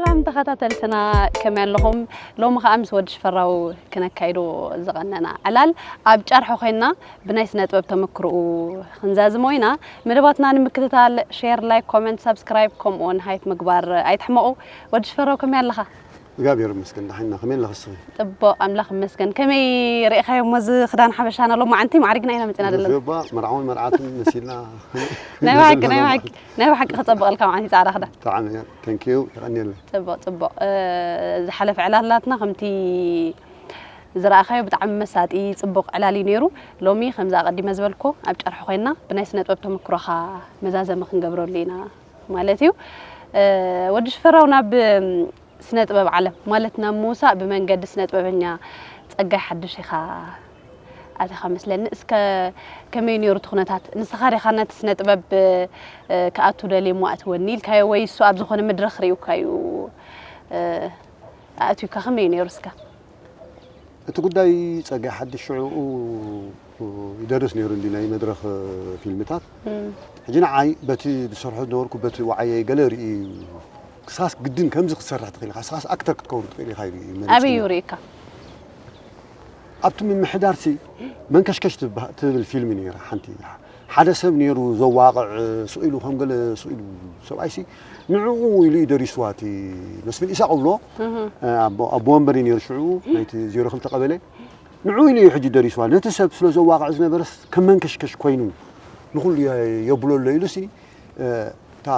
ሰላም ተኸታተልትና፣ ከመይ ኣለኹም? ሎሚ ኸኣ ምስ ወዲ ሽፈራው ክነካይዶ ዝቐነና ዕላል ኣብ ጨርሖ ኮይና ብናይ ስነ ጥበብ ተመክሮኡ ክንዛዝሞ ኢና። መደባትና ንምክትታል ሼር፣ ላይክ፣ ኮመንት፣ ሳብስክራይብ ከምኡውን ሃይፕ ምግባር ኣይትሕመቑ። ወዲ ሽፈራው ከመይ ኣለኻ? እግዚኣብሔር ይመስገን፣ ደሓን ኢና። ከመይ ኣለኺ እስኺ? ጽቡቕ፣ ኣምላኽ ይመስገን። ከመይ ርኢኻዮ እሞ እዚ ክዳን ሓበሻና ሎማዓንቲ? ማዕሪግና ኢና መጺና ዘለና። ደስ ይብል፣ መርዓውን መርዓትን መሲልና። ናይ ብሓቂ፣ ናይ ብሓቂ፣ ናይ ብሓቂ ክጸብቐልካ መዓንቲ ጻዕዳ ክዳን። ብጣዕሚ፣ thank you፣ የቐንየለይ። ጽቡቕ፣ ጽቡቕ። እ፣ ዝሓለፈ ዕላላትና ከምቲ ዝረኣኻዮ ብጣዕሚ መሳጢ ጽቡቕ ዕላል እዩ ነይሩ። ሎሚ ከምዚ ኣቐዲመ ዝበልኮ ኣብ ጨርሒ ኮይና ብናይ ስነ ጥበብ ተመክሮኻ መዛዘሚ ክንገብረሉ ኢና ማለት እዩ። እ፣ ወዲ ሽፈራው ናብ፣ እም፣ ስነ ጥበብ ዓለም ማለት ናብ ምውሳእ ብመንገዲ ስነ ጥበበኛ ጸጋይ ሓድሽ ኢኻ ኣቲኻ መስለኒ። እስከ ከመይ ነይሩ እቲ ኩነታት? ንስኻ ዲኻ ነቲ ስነ ጥበብ፣ እ፣ ክኣቱ ደልየ እሞ ኣእትወኒ ኢልካዮ ወይ እሱ ኣብ ዝኾነ መድረኽ ርእዩካ እዩ፣ እ፣ ኣእትዩካ? ከመይ እዩ ነይሩ እስከ? እቲ ጉዳይ ጸጋይ ሓድሽ ሽዑኡ ይደርስ ነይሩ እንዲ ናይ መድረኽ ፊልምታት። እም። ሕጂ ንዓይ በቲ ዝሰርሖ ዝነበርኩ በቲ ወዓየይ ገለ ርኢ ክሳስ ግድን ከምዚ ክትሰርሕ ትኽእል ኢኻ፣ ንስኻስ ኣክተር ክትከውን ትኽእል ኢኻ ኢሉ እዩ መሪጽ ኣበይ እዩ ርእዩካ? ኣብቲ ምምሕዳርሲ መንከሽከሽ ትበሃ-፣ ትብል ፊልም ነይራ ሓንቲ። ሓደ ሰብ ነይሩ ዘዋቕዕ ስኢሉ ከም ገለ ስኢሉ ሰብኣይሲ ንዕኡ ኢሉ እዩ ደሪስዋ እቲ መስፍን ኢሳቕ እብሎ። እህ። ኣቦ፣ ኣቦ ወንበር እዩ ነይሩ ሽዑ ናይቲ ዜሮ ክልተ ቀበሌ። ንዕኡ ኢሉ እዩ ሕጂ ደሪስዋ። ነቲ ሰብ ስለ ዘዋቕዕ ዝነበረስ ከም መንከሽከሽ ኮይኑ ንኹሉ የ-፣ የብሎ ኣሎ ኢሉሲ፣ እ፣ እታ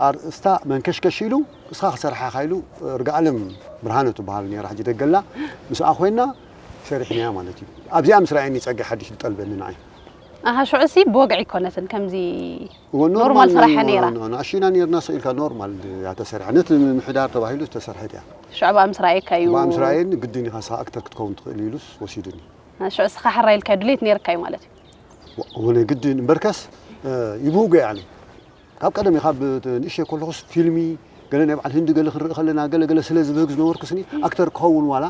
ኣርእስታ መንከሽከሽ ኢሉ፣ እስኻ ክሰርሓ ኢኻ ኢሉ፣ ርግኣለም ብርሃነ ትበሃል ነይራ፣ ሕጂ ደገላ፣ ምስኣ ኮይና ሰሪሕናያ ማለት እዩ። ኣብዚኣ ምስ ረኣየኒ ጸጋይ ሓድሽ ዝጠልበኒ ንዓይ። ኣሃ፣ ሽዑሲ ብወግዒ ኣይኮነትን ከምዚ እወ፣ ኖርማል ኖርማል ስራሕ እዩ፣ ነይራ። ኖ-፣ ኖ-፣ ኣሽና ነይርና ስኢልካ ኖርማል እያ ተሰሪሓ። ነቲ ምምሕዳር ተባሂሉ ዝተሰርሐት እያ። ሽዑ ብኣ ምስ ረኣየካ እዩ። ብኣ ምስ ረኣየኒ ግድን ኢኻ ንስኻ ኣክተር ክትከውን ትኽእል ኢሉስ ወሲዱኒ። ሽዑ እስኻ ሕራይ ኢልካዮ ድሌት ነይርካ እዩ ማለት እዩ። ወ-፣ ወነ ግድን እምበርከስ፣ እ፣ ይብህጎ እየ ኣነ። ካብ ቀደም እዩ፣ ካብ ንእሽተይ ከለኹስ ፊልሚ ገለ ናይ በዓል ህንዲ ገለ ክንርኢ ከለና ገለ ገለ ስለ ዝብህግ ዝነበርኩስኒ ኣክተር ክኸውን ዋላ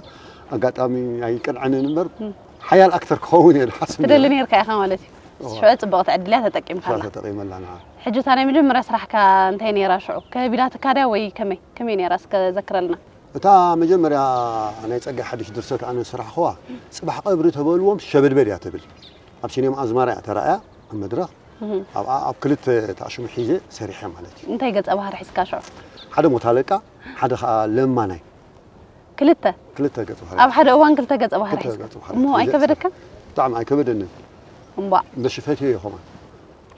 ኣጋጣሚ ኣይቀንዐንን እምበር እም። ሓያል ኣክተር ክኸውን እየ ዝሓስብ ትደሊ ነይረ። ነይርካ ኢኻ ማለት እዩ። እዋ። ሽዑ ጽብቕቲ ዕድል እያ ተጠቂምካላ። እሳ ተጠቒመላ ንዓ። ሕጂ እታ ናይ መጀመርያ ስራሕካ እንታይ ነይራ ሽዑ? ከቢዳትካ ድያ ወይ ከመይ? ከመይ ነይራ እስከ ዘክረልና። እታ መጀመርያ ናይ ጸጋይ ሓድሽ ድርሰት ኣነ ዝሰራሕኽዋ ጽባሕ ቀብሪ ተበልዎም ሸበድበድ እያ ትብል። ኣብ ሲኔማ ኣዝማራ እያ ተራእያ ኣብ መድረኽ። እህ። ኣብኣ ኣብ ክልተ ተኣሽሙ ሒዘ ሰሪሐ ማለት እዩ። እንታይ ገጸ ባህሪ ሒዝካ ሽዑ? ሓደ ሞት ኣለቃ፣ ሓደ ኸኣ ለማናይ። ክልተ? ክልተ ገጸ ባህሪ። ኣብ ሓደ እዋን ክልተ ገጸ ባህሪ ክልተ ሒዝካ? ገጸ ባህሪ እሞ ሒዘ ኣይከበደካን? ብጣዕሚ ኣይከበደንን። እምቧእ። በሽፈት እየ ኸማን።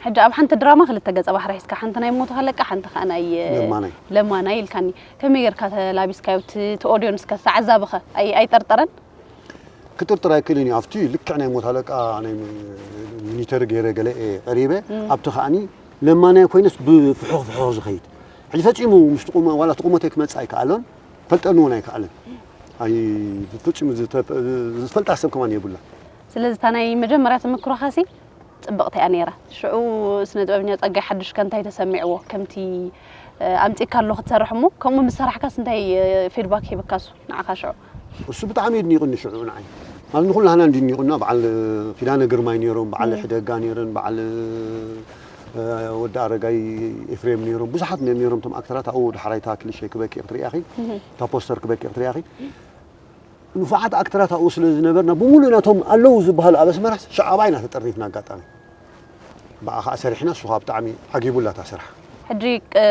ሕጂ ኣብ ሓንቲ ድራማ ክልተ ገጸ ባህሪ ሒዝካ፣ ሓንቲ ናይ ሞት ኣለቃ፣ ሓንቲ ከኣ ናይ ለማናይ። ለማናይ ኢልካኒ። ከመይ ጌርካ ተላቢስካዮ? እቲ፣ እቲ ኦድየንስ ከ፣ ተዓዛቢ ከ ኣይ-፣ ኣይጠርጠረን? ክጥርጥር ኣይክእልን እዩ። ኣብቲ ልክዕ ናይ ሞት ኣለቃ ናይ ም-፣ ሚኒተር ገይረ ገለ እየ ቀሪበ። እም። ኣብቲ ከኣኒ ለማናይ ኮይነስ ብፍሑኽ ፍሑኽ ዝኸይድ። ሕጂ ፈጺሙ ምስቲ ቁመ-፣ ዋላ እቲ ቁመተይ ክመጽእ ኣይከኣሎን፣ ፈልጠኒ እውን ኣይከኣለን። ኣይ፣ ፈጺሙ ዝተ-፣ ዝፈልጣ ሰብ ከማን የብላን። ስለዚ እታ ናይ መጀመርያ ተመክሮኻሲ ጽብቕቲ እያ ነይራ። ሽዑ ስነ ጥበበኛ ጸጋይ ሓድሽ ከ እንታይ ተሰሚዕዎ? ከምቲ፣ እ፣ ኣምጺእካ ኣሎ ክትሰርሕ እሞ፣ ከምኡ ምስ ሰራሕካስ እንታይ፣ እ፣ ፊድባክ ሂብካ እሱ ንዓኻ ሽዑ? እሱ ብጣዕሚ ኣድኒቑኒ ሽዑ ንዓይ። ማለት ንኹላህና እንድዩ ኣድኒቑና፣ በዓል ኪዳነ ግርማይ ነይሮም፣ በዓል እም። ሕደጋ ነይረን፣ በዓል፣ እ፣ ወዲ ኣረጋይ ኤፍሬም ነይሮም፣ ብዙሓት ነይሮም እቶም ኣክተራት። ኣብኡ ዳሕራይ እታ ክሊሸ ክበኪ ክትርእያ ኢኺ፣ እህ። እታ ፖስተር ክበኪ ክትርእያ ኢኺ። ንፉዓት ኣክተራት ኣብኡ ስለ ዝነበርና፣ ብምሉእ ናቶም ኣለዉ ዝበሃሉ ኣብ ኣስመራ ሸዓባ ኢና ተጠርኒፍና ኣጋጣሚ። ብኣ ኸኣ ሰሪሕና፣ እሱ ኸኣ ብጣዕሚ ዓጊቡላ እታ ስራሕ። ሕጂ፣ እ፣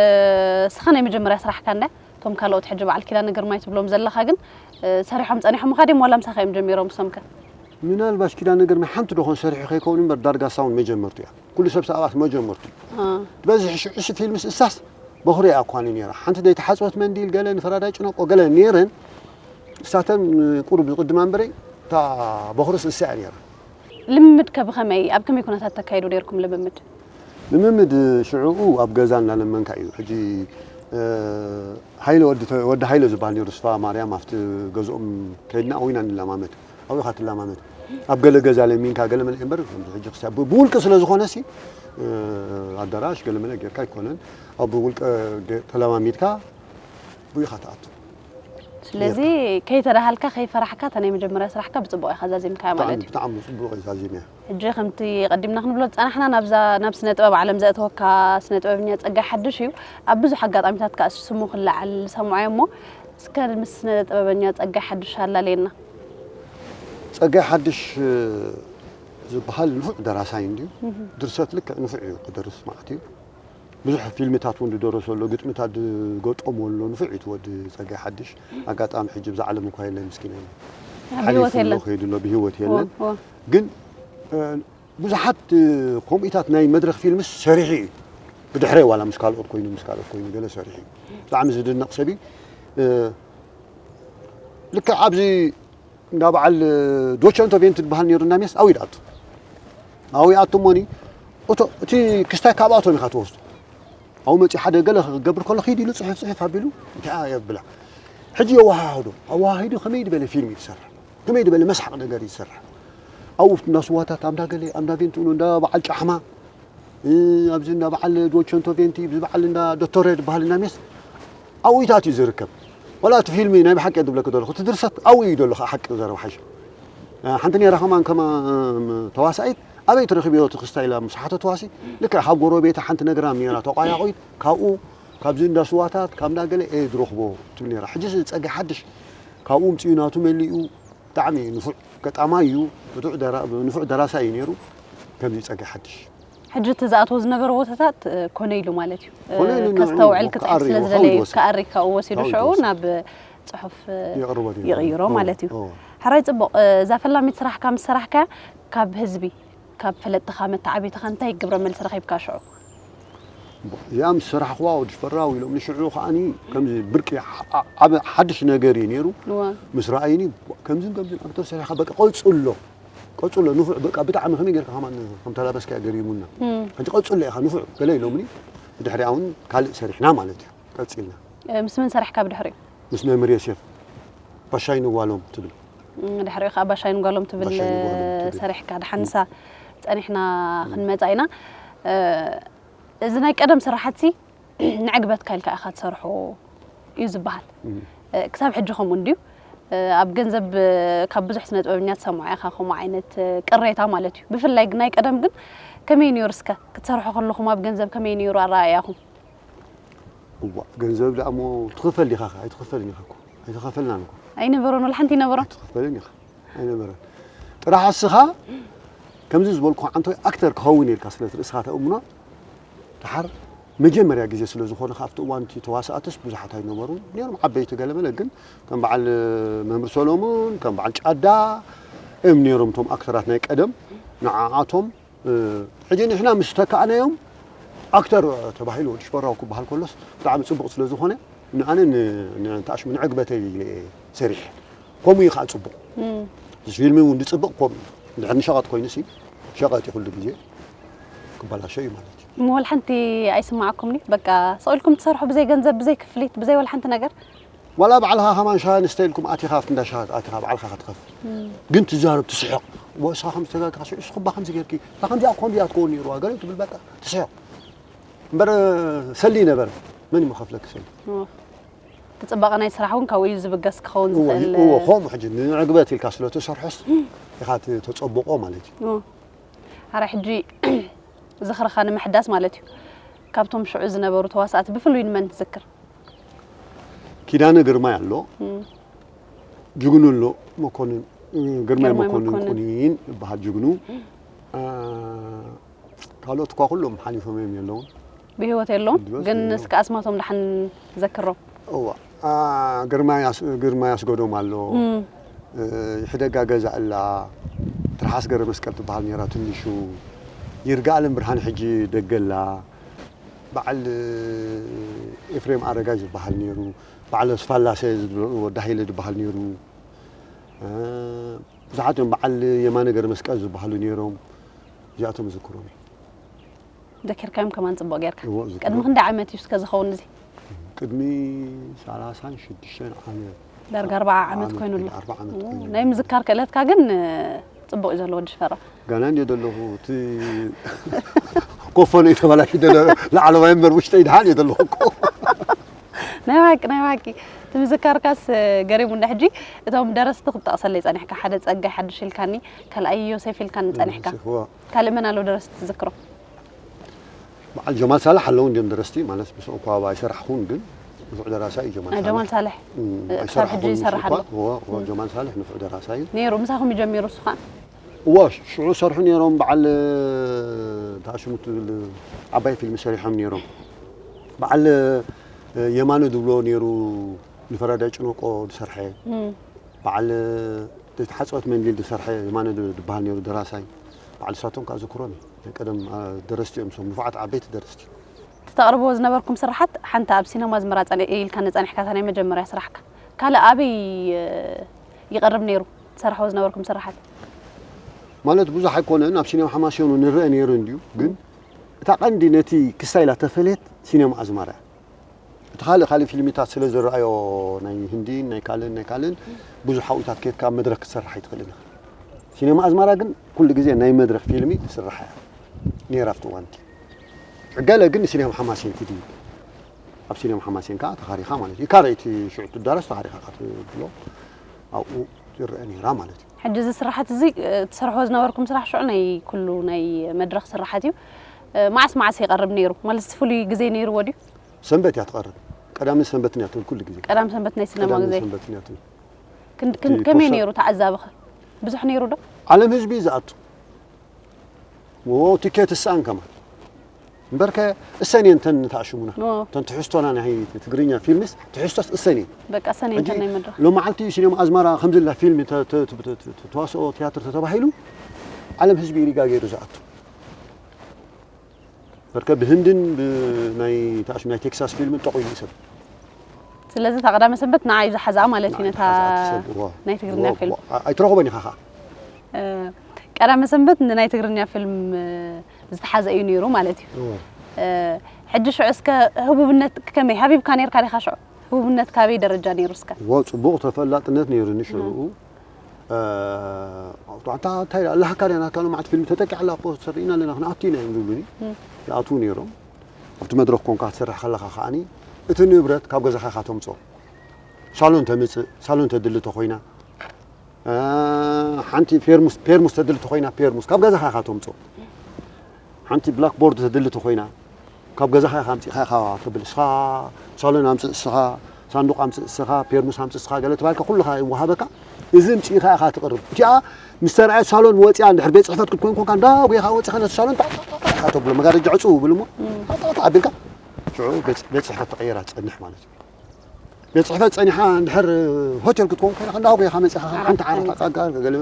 እስኻ ናይ መጀመርያ ስራሕካ እንዳ፣ እቶም ካልኦት ሕጂ በዓል ኪዳነ ግርማይ ትብሎም ዘለኻ ግን፣ እ፣ ሰሪሖም ጸኒሖምኻ ድዮም ዋላ ምሳኻ እዮም ጀሚሮም እሶም ከ? ምናልባሽ ኪዳነ ግርማይ ሓንቲ ዶ ኾን ሰሪሑ ከይከውን እምበር፣ ዳርጋ እሳ እውን መጀመርቱ እያ። ኩሉ ሰብ ሰኣባት መጀመርቱ። አ። ትበዝሕ ሽዑ እሺ ፊልምስ እሳስ በኹሪ እያ እኳ ነይራ። ሓንቲ ዘይተሓጽበት መንዲል ገለ ንፈራዳይ ጭነቆ ገለ ነይረን። እሳተን ቁሩብ ዝቕድማ እምበረይ እታ በኹርስ እሳ እያ ነይራ። ልምምድ ከ ብኸመይ፣ ኣብ ከመይ ኩነታት ተካይዱ ነይርኩም ልምምድ? ልምምድ ሽዑኡ ኣብ ገዛ እናለመንካ እዩ። ሕጂ፣ እ፣ ሃይለ ወዲ ተ-፣ ወዲ ሃይለ ዝበሃል ነይሩ፣ ስፋ ማርያም፣ ኣብቲ ገዝኦም ከይድና ኣብኡ ኢና ንለማመድ። ኣብኡ ኢኻ ትለማመድ። ኣብ ገለ ገዛ ለሚንካ ገለ መለ እምበር፣ ከምዚ ሕጂ ክሳብ ብ-፣ ብውልቂ ስለ ዝኾነ ሲ፣ እ፣ ኣዳራሽ ገለ መለ ጌርካ ኣይኮነን። ኣብ ብውልቀ ገ-፣ ተለማሚድካ ብኡ ኢኻ ትኣቱ። ስለዚ ከይተዳሃልካ ከይፈራሕካ እታ ናይ መጀመርያ ስራሕካ ብፅቡቕ ኢኻ ዛዚምካያ ማለት እዩ። ብጣዕሚ ፅቡቕ እዩ ዛዚምያ። ሕጂ ከምቲ ቀዲምና ክንብሎ ዝፀናሕና ናብዛ ናብ ስነ ጥበብ ዓለም ዘእተወካ ስነ ጥበበኛ ፀጋይ ሓድሽ እዩ። ኣብ ብዙሕ ኣጋጣሚታት ከዓ ስሙ ክለዓል ሰምዖ እሞ እስከ ምስ ስነ ጥበበኛ ፀጋይ ሓድሽ ኣላለየና። ፀጋይ ሓድሽ ዝበሃል ንፉዕ ደራሳይ እንድዩ። ድርሰት ልክዕ ንፉዕ እዩ ክደርስ ማለት እዩ። ብዙሕ ፊልምታት እውን ዝደረሶ ኣሎ፣ ግጥምታት ዝገጠሞ ኣሎ። ንፉዕ እዩ እቲ ወዲ ፀጋይ ሓድሽ። ኣጋጣሚ ሕጂ ብዛ ዓለም እኳ የለን ምስኪን። ሓሊፉ ኣሎ፣ ከይዱ ኣሎ፣ ብህይወት የለን። ግን ብዙሓት ከምኡታት ናይ መድረኽ ፊልምስ ሰሪሑ እዩ። ብድሕረይ ዋላ ምስ ካልኦት ኮይኑ ምስ ካልኦት ኮይኑ ገለ ሰሪሑ እዩ። ብጣዕሚ ዝድነቕ ሰብ እዩ። ልክዕ ኣብዚ እንዳ በዓል ዶቸንቶ ቬንት ዝበሃል ነይሩ እና ሜስ ኣው ይድኣቱ ኣው ይኣቱ እሞኒ እቶ እቲ ክስታይ ካብኣቶም ኢኻ ትወስዶ። ኣው መፂ ሓደ ገለ ክገብር ከሎ ኪድ ኢሉ ፅሑፍ ፅሑፍ ኣቢሉ እንታይ የብላ። ሕጂ የወሃህዶ ኣወሃሂዱ ከመይ ዝበለ ፊልም እዩ ዝሰርሕ፣ ከመይ ዝበለ መስሓቕ ነገር እዩ ዝሰርሕ። ኣብኡ እንዳ ስዋታት ኣምዳ ገለ ኣምዳ ቬንት እንዳ በዓል ጫሕማ ኣብዚ እንዳ በዓል ዶቸንቶ ቬንቲ ኣብዚ በዓል እንዳ ዶቶሬ ዝበሃል እና ሜስ ኣብኡታት እዩ ዝርከብ። ዋላ እቲ ፊልሚ ናይ ብሓቂ እየ ዝብለኪ ዘለኹ፣ እቲ ድርሰት ኣብኡ እዩ ዘሎ። ከዓ ሓቂ ዘረባ ሓይሽ ሓንቲ ነይራ ከማን ከማ ተዋሳኢት ኣበይ ትረኽብዮ እቲ ክስታይ ኢላ ምስ ሓተትዋሲ ልክዕ ካብ ጎረቤታ ሓንቲ ነግራም ነይራ ተቋያቑይት ካብኡ ካብዚ እንዳ ስዋታት ካብ እንዳ ገለ እየ ዝረኽቦ ትብል ነይራ። ሕጂ ፀገ ሓድሽ ካብኡ ምፅኡ ናቱ መሊኡ ብጣዕሚ ንፉዕ ገጣማይ እዩ። ብቱዕ ንፉዕ ደራሳይ እዩ ነይሩ። ከምዚ ፀገ ሓድሽ ሕጂ እቲ ዝኣትዎ ዝነበረ ቦታታት ኮነ ኢሉ ማለት እዩ። ከስተውዕል ክፅሕፍ ስለ ዝደለየ ክኣሪ ካብኡ ወሲዱ ሽዑ ናብ ፅሑፍ ይቕይሮ ማለት እዩ። ሕራይ ፅቡቕ። እዛ ፈላሚት ስራሕካ ምስ ሰራሕካያ ካብ ህዝቢ ካብ ፈለጥትኻ መተዓቢትኻ እንታይ ግብረ መልሲ ረኺብካ ሽዑ? እዚኣ ምስ ሰራሕኽዋ ወዲ ሽፈራው ኢሎም ንሽዑ ከዓኒ ከምዚ ብርቂ ዓብ ሓድሽ ነገር እዩ ነይሩ። ምስ ረኣይኒ ከምዝን ከምዝን ኣክተር ሰሪሕኻ በቃ ቀፅሎ ቀፅሎ ንፉዕ በቃ ብጣዕሚ ከመይ ጌርካ ከማን ከም ተላበስካዮ ገሪሙና። ሕጂ ቀፅሎ ኢኻ ንፉዕ ገለ ኢሎምኒ። ብድሕሪኣ እውን ካልእ ሰሪሕና ማለት እዩ። ቀፂልና። ምስ መን ሰሪሕካ ብድሕሪኡ? ምስ መምህር ዮሴፍ ባሻይ ንዋሎም ትብል። ድሕሪኡ ከዓ ባሻይ ንጓሎም ትብል ሰሪሕካ ድሓንሳ ፀኒሕና ክንመፃ ኢና። እዚ ናይ ቀደም ስራሓትሲ ንዕግበትካ ኢልካ ኢኻ ትሰርሖ እዩ ዝበሃል። ክሳብ ሕጂ ከምኡ እንድዩ። ኣብ ገንዘብ ካብ ብዙሕ ስነ ጥበብኛ ትሰምዖ ኢኻ ከምኡ ዓይነት ቅሬታ ማለት እዩ። ብፍላይ ናይ ቀደም ግን ከመይ ነይሩ እስከ ክትሰርሖ ከለኹም ኣብ ገንዘብ ከመይ ነይሩ ኣረኣእያኹም? እዋ ገንዘብ ደኣ እሞ ትኽፈል ዲኻ? ኣይትኽፈልን ኢኻ እኮ ኣይተኸፈልናን እኮ። ኣይነበሮን ወላ ሓንቲ ይነበሮን። ኣይትኽፈልን ኢኻ ኣይነበረን። ጥራሕ እስኻ ከምዚ ዝበልኩ ዓንቶይ ኣክተር ክኸውን ኢልካ ስለ ርእስኻ ተእምኖ ደሓር መጀመርያ ግዜ ስለ ዝኾነ ኣብቲ እዋን እቲ ተዋሳእትስ ብዙሓት ኣይነበሩን ነይሮም ዓበይቲ ገለመለ ግን ከም በዓል መምህር ሰሎሙን ከም በዓል ጫዳ እዮም ነይሮም እቶም ኣክተራት ናይ ቀደም ንዓኣቶም ሕጂ ንሕና ምስ ተካእናዮም ኣክተር ተባሂሉ ወዲ ሽፈራው ክበሃል ከሎስ ብጣዕሚ ፅቡቕ ስለ ዝኾነ ንኣነ ንተኣሽሙ ንዕግበተይ ኢለ እየ ሰሪሐ። ከምኡ እዩ ከዓ ፅቡቕ። እዚ ፊልሚ እውን ዝፅብቕ ከምኡ እዩ። እንድሕር ንሸቐጥ ኮይኑ ሲ ሸቐጥ እዩ ኩሉ ግዜ ክበላሾ እዩ ማለት እዩ። እሞ ወላ ሓንቲ ኣይስማዓኩም ድዩ? በቃ ስቕ ኢልኩም ትሰርሑ ብዘይ ገንዘብ፣ ብዘይ ክፍሊት፣ ብዘይ ወላ ሓንቲ ነገር? ዋላ ባዕልኻ ከማን ሻሂ ንስተ ኢልኩም ኣቲኻ ኣብቲ እንዳ ሻሂ ኣቲኻ ባዕልኻ ክትኸፍል ግን ትዛረብ ትስሕቕ። እሞ እስኻ ከምዚ ተጋግኻ ሽዑ እስኹባ ከምዚ ጌርኪ እታ ከምዚኣ እኮ ከምዚኣ ትከውን ነይርዋ ገለ ትብል በቃ ትስሕቕ። እምበር ሰሊ ነበረ መን እዩ መኸፍለኪ ሰሊ? እቲ ፅባቐ ናይ ስራሕ እውን ካብኡ እዩ ዝብገስ ክኸውን ዝኽእል። እዎ ከምኡ ሕጂ ንዕግበት ኢልካ ስለ ተሰርሖስ ኢኻ ተፀብቆ ማለት እዩ። ኣረ ሕጂ ዝኽርኻ ንምሕዳስ ማለት እዩ። ካብቶም ሽዑ ዝነበሩ ተዋሳእቲ ብፍሉይ ንመን ትዝክር? ኪዳነ ግርማይ ኣሎ፣ ጅግኑ ኣሎ፣ መኮንን ግርማይ መኮንን ቁኒን ይበሃል ጅግኑ። ካልኦት እኳ ኩሎም ሓሊፎም እዮም የለውን። ብህይወት የለውን ግን እስከ ኣስማቶም ደሓን ዘክሮም። እዋ ግርማይ ኣስገዶም ኣሎ፣ ይሕደጋ ገዛ እላ፣ ትርሓስ ገረ መስቀል ትበሃል ነይራ ትንሹ፣ ይርጋ ኣለም ብርሃን ሕጂ ደገላ፣ በዓል ኤፍሬም ኣረጋይ ዝበሃል ነይሩ፣ በዓል ኣስፋላሴ ወዲ ሃይለ ዝበሃል ነይሩ፣ ብዙሓት እዮም በዓል የማነ ገረ መስቀል ዝበሃሉ ነይሮም። እዚኣቶም ዝክሮም እዩ። ዘኪርካዮም ከማን ፅቡቕ ጌርካ። እዎ፣ ዝክሮ። ቅድሚ ክንደይ ዓመት እዩ እስከ ዝኸውን እዚ? ቅድሚ ሰላሳን ሽዱሽተን ዓመት። ዳርጋ ኣርባዓ ዓመት ዓመት ኮይኑ ኣሎ። ኮይኑ፣ ኣርባዓ ዓመት ኮይኑ። ናይ ምዝካር ክእለትካ ግን ፅቡቕ እዩ ዘሎ ወዲ ሽፈራው። ጋና እንድየ ዘለኹ እቲ ኮፎነይ ተበላሽ ደለ ላዕለዋይ እምበር ውሽጠይ ድሓን እየ ዘለኹ እኮ። ናይ ባቂ ናይ ባቂ ትምዝካርካስ ገሪሙና ሕጂ። እቶም ደረስቲ ክትጠቕሰለይ ጸኒሕካ፣ ሓደ ጸጋይ ሓድሽ ኢልካኒ፣ ካልኣይ ዮሴፍ ኢልካኒ ጸኒሕካ። ዮሴፍ፣ እዋ። ካልእ መን ኣሎ ደረስቲ ትዝክሮ? በዓል ጀማል ሳልሕ ኣለዉ እንዲም ደረስቲ ማለት ምስ እኳ ኣይሰራሕኹን ግን ንፉዕ ደራሳይ እዩ ጀማል ናይ ሳልሕ። ጀማል ሳልሕ እም፣ እ፣ ክሳብ ኣይሰራሕኹን ሕጂ ምስ ይሰርሕ እኳ፣ ኣሎ። እዋ፣ እዋ፣ ጀማል ሳልሕ ንፉዕ ደራሳይ እዩ። ነይሩ ምሳኹም ይጀሚሩ እሱ ኸዓ እዋ ሽዑ ሰርሑ ነይሮም በዓል ታሽሙ ትብል ዓባይ ፊልም ሰሪሖም ነይሮም። በዓል የማነ ዝብሎ ነይሩ ንፈራዳይ ጭነቆ ዝሰርሐ እም፣ በዓል ዘይተሓፀወት መንዲል ዝሰርሐ የማነ ዝበሃል ነይሩ ደራሳይ። በዓል ሳቶም ከዓ ዝክሮም ናይ ቀደም አ፣ ደረስቲ እዮም። ሶም ንፉዓት ዓበይቲ ደረስቲ። እቲ ተቕርቦ ዝነበርኩም ስራሓት ሓንቲ ኣብ ሲነማ ኣዝመራ ጸኒ- ኢልካ ነጸኒሕካ እታ ናይ መጀመርያ ስራሕካ ካልእ ኣበይ እ፣ ይቐርብ ነይሩ ትሰርሕዎ ዝነበርኩም ስራሓት? ማለት ብዙሕ ኣይኮነን ኣብ ሲኔማ ሓማሴኑ ንረአ ነይሩ እንድዩ። ግን እታ ቀንዲ ነቲ ክሳይላ ተፈለየት ሲኔማ ኣዝመራ እያ። እቲ ካልእ ካልእ ፊልሚታት ስለ ዝረኣዮ ናይ ህንዲን ናይ ካልእን ናይ ካልእን ብዙሕ ሓውታት ከድካ ኣብ መድረክ ክትሰርሕ ኣይትኽእልን ኢኻ። ሲኔማ ኣዝመራ ግን ኩሉ ግዜ ናይ መድረክ ፊልሚ ትስራሕ እያ ነይራ ኣብቲ እዋንቲ። ገለ ግን ሲኔማ ሓማሴንቲ ድዩ ኣብ ሲኔማ ሓማሴን ከዓ ተኻሪኻ ማለት እዩ። ካልኣይቲ ሽዑ ትዳረስ ተኻሪኻ ክትብሎ ኣብኡ ትረአ ነይራ ማለት እዩ። ሕጂ እዚ ስራሓት እዚ እ፣ ትሰርሕዎ ዝነበርኩም ስራሕ ሽዑ ናይ ኩሉ ናይ መድረኽ ስራሓት እዩ። እ፣ መዓስ መዓስ ይቐርብ ነይሩ? ማለት ፍሉይ ግዜ ነይርዎ ድዩ? ሰንበት እያ ትቐርብ። ቀዳምን ሰንበትን እያ ትብል ኩሉ ግዜ። ቀዳም ሰንበት ናይ ሲነማ ቀዳምን ግዜ ሰንበትን እያ ትብል። ክንድ- ክን- እቲ ከመይ ፖስታ- ነይሩ ተዓዛብኸ? ብዙሕ ነይሩ ዶ? ዓለም ህዝቢ እዩ ዝኣቱ። ወ ትኬት እሳን ከማን እምበርከ እሰን እየን እተን ተኣሽሙና ኦ። እተን ትሕዝቶና ናይ ትግርኛ ፊልምስ ትሕዝቶስ እሰን እየን። በቃ ሰኔ ሕጂ እንተ ናይ መድረኽ ሎመዓልቲ ሲኔማ ኣዝመራ ከምዚ ኢላ ፊልም ተ- ተ- ተ- ተ- ተ- ተዋስኦ ትያትር ተተባሂሉ ዓለም ህዝቢ ኢሪጋ ገይሩ ዝኣቱ። በርከ ብህንድን ብናይ ተኣሽሙ ናይ ቴክሳስ ፊልምን ጠቑ ይሰብ ስለዚ እታ ቀዳመ ሰንበት ንዓይ ዝሓዝኣ ማለት እዩ ነታ ዝሓዝኣ ትሰብ፣ እዋ። ናይ ትግርኛ እዋ፣ ፊልም እዋ። ኣ- ኣይትረኽቦን ኢኻ ኸዓ። እ፣ ቀዳመ ሰንበት ንናይ ትግርኛ ፊልም እ፣ ዝተሓዘ እዩ ነይሩ ማለት እዩ። እዋ። እ፣ ሕጂ ሽዑ እስከ ህቡብነት ከመይ ሃቢብካ ነይርካ ዲኻ ሽዑ? ህቡብነት ካበይ ደረጃ ነይሩ እስከ? እዋ፣ ጽቡቕ ተፈላጥነት ነይሩኒ ሽዑ። እ፣ ኣታ እንታይ ኣለካ ዲያ ናትካ ሎማዓንቲ ፊልም ተጠቂዓ ኣላ እኮ ትሰሪእና ኣለና ክንኣቱ ኢና እዮም ዝብሉኒ። ይኣትዉ ነይሮም። ኣብቲ መድረኽ ኮንካ ክትሰርሕ ከለኻ ከዓኒ እቲ ንብረት ካብ ገዛኻ ኢኻ ተምጽኦ። ሳሎን ተምጽእ፣ ሳሎን ተድሊ ተኾይና፣ እ፣ ሓንቲ ፔርሙስ፣ ፔርሙስ ተድሊ ተኾይና ፔርሙስ ካብ ገዛኻ ኢኻ ተምጽኦ። ሓንቲ ብላክ ቦርድ ተድሊ ተኾይና ካብ ገዛኻ ኢኻ ኣምጺእኻ ኢኻ ተብል። እስኻ ሳሎን ኣምጽእ እስኻ፣ ሳንዱቕ ኣምጽእ እስኻ፣ ፔርሙስ ኣምጽእ እስኻ ገለ ተባልካ ኩልኻ ይወሃበካ። እዚ ኣምጺእኻ ኢኻ ትቕርብ። እቲኣ ምስ ተራእየት ሳሎን ወጺኣ እንድሕር ቤት ጽሕፈት ክትኮን ኮንካ እንዳ ጒኻ ወጺኻ ነቲ ሳሎን ጣጣጣጣ ኢኻ ተብሎ። መጋረጃ ዕጹው ብል እሞ ጣጣጣ ኣቢልካ ሽዑ ቤት ቤት ጽሕፈት ተቐይራ ትጸንሕ ማለት እዩ። ቤት ጽሕፈት ጸኒሓ እንድሕር ሆቴል ክትኮን ኮይና እንዳ ጒኻ መጺኻ ሓንቲ ዓራት ኣቃጋር ገለ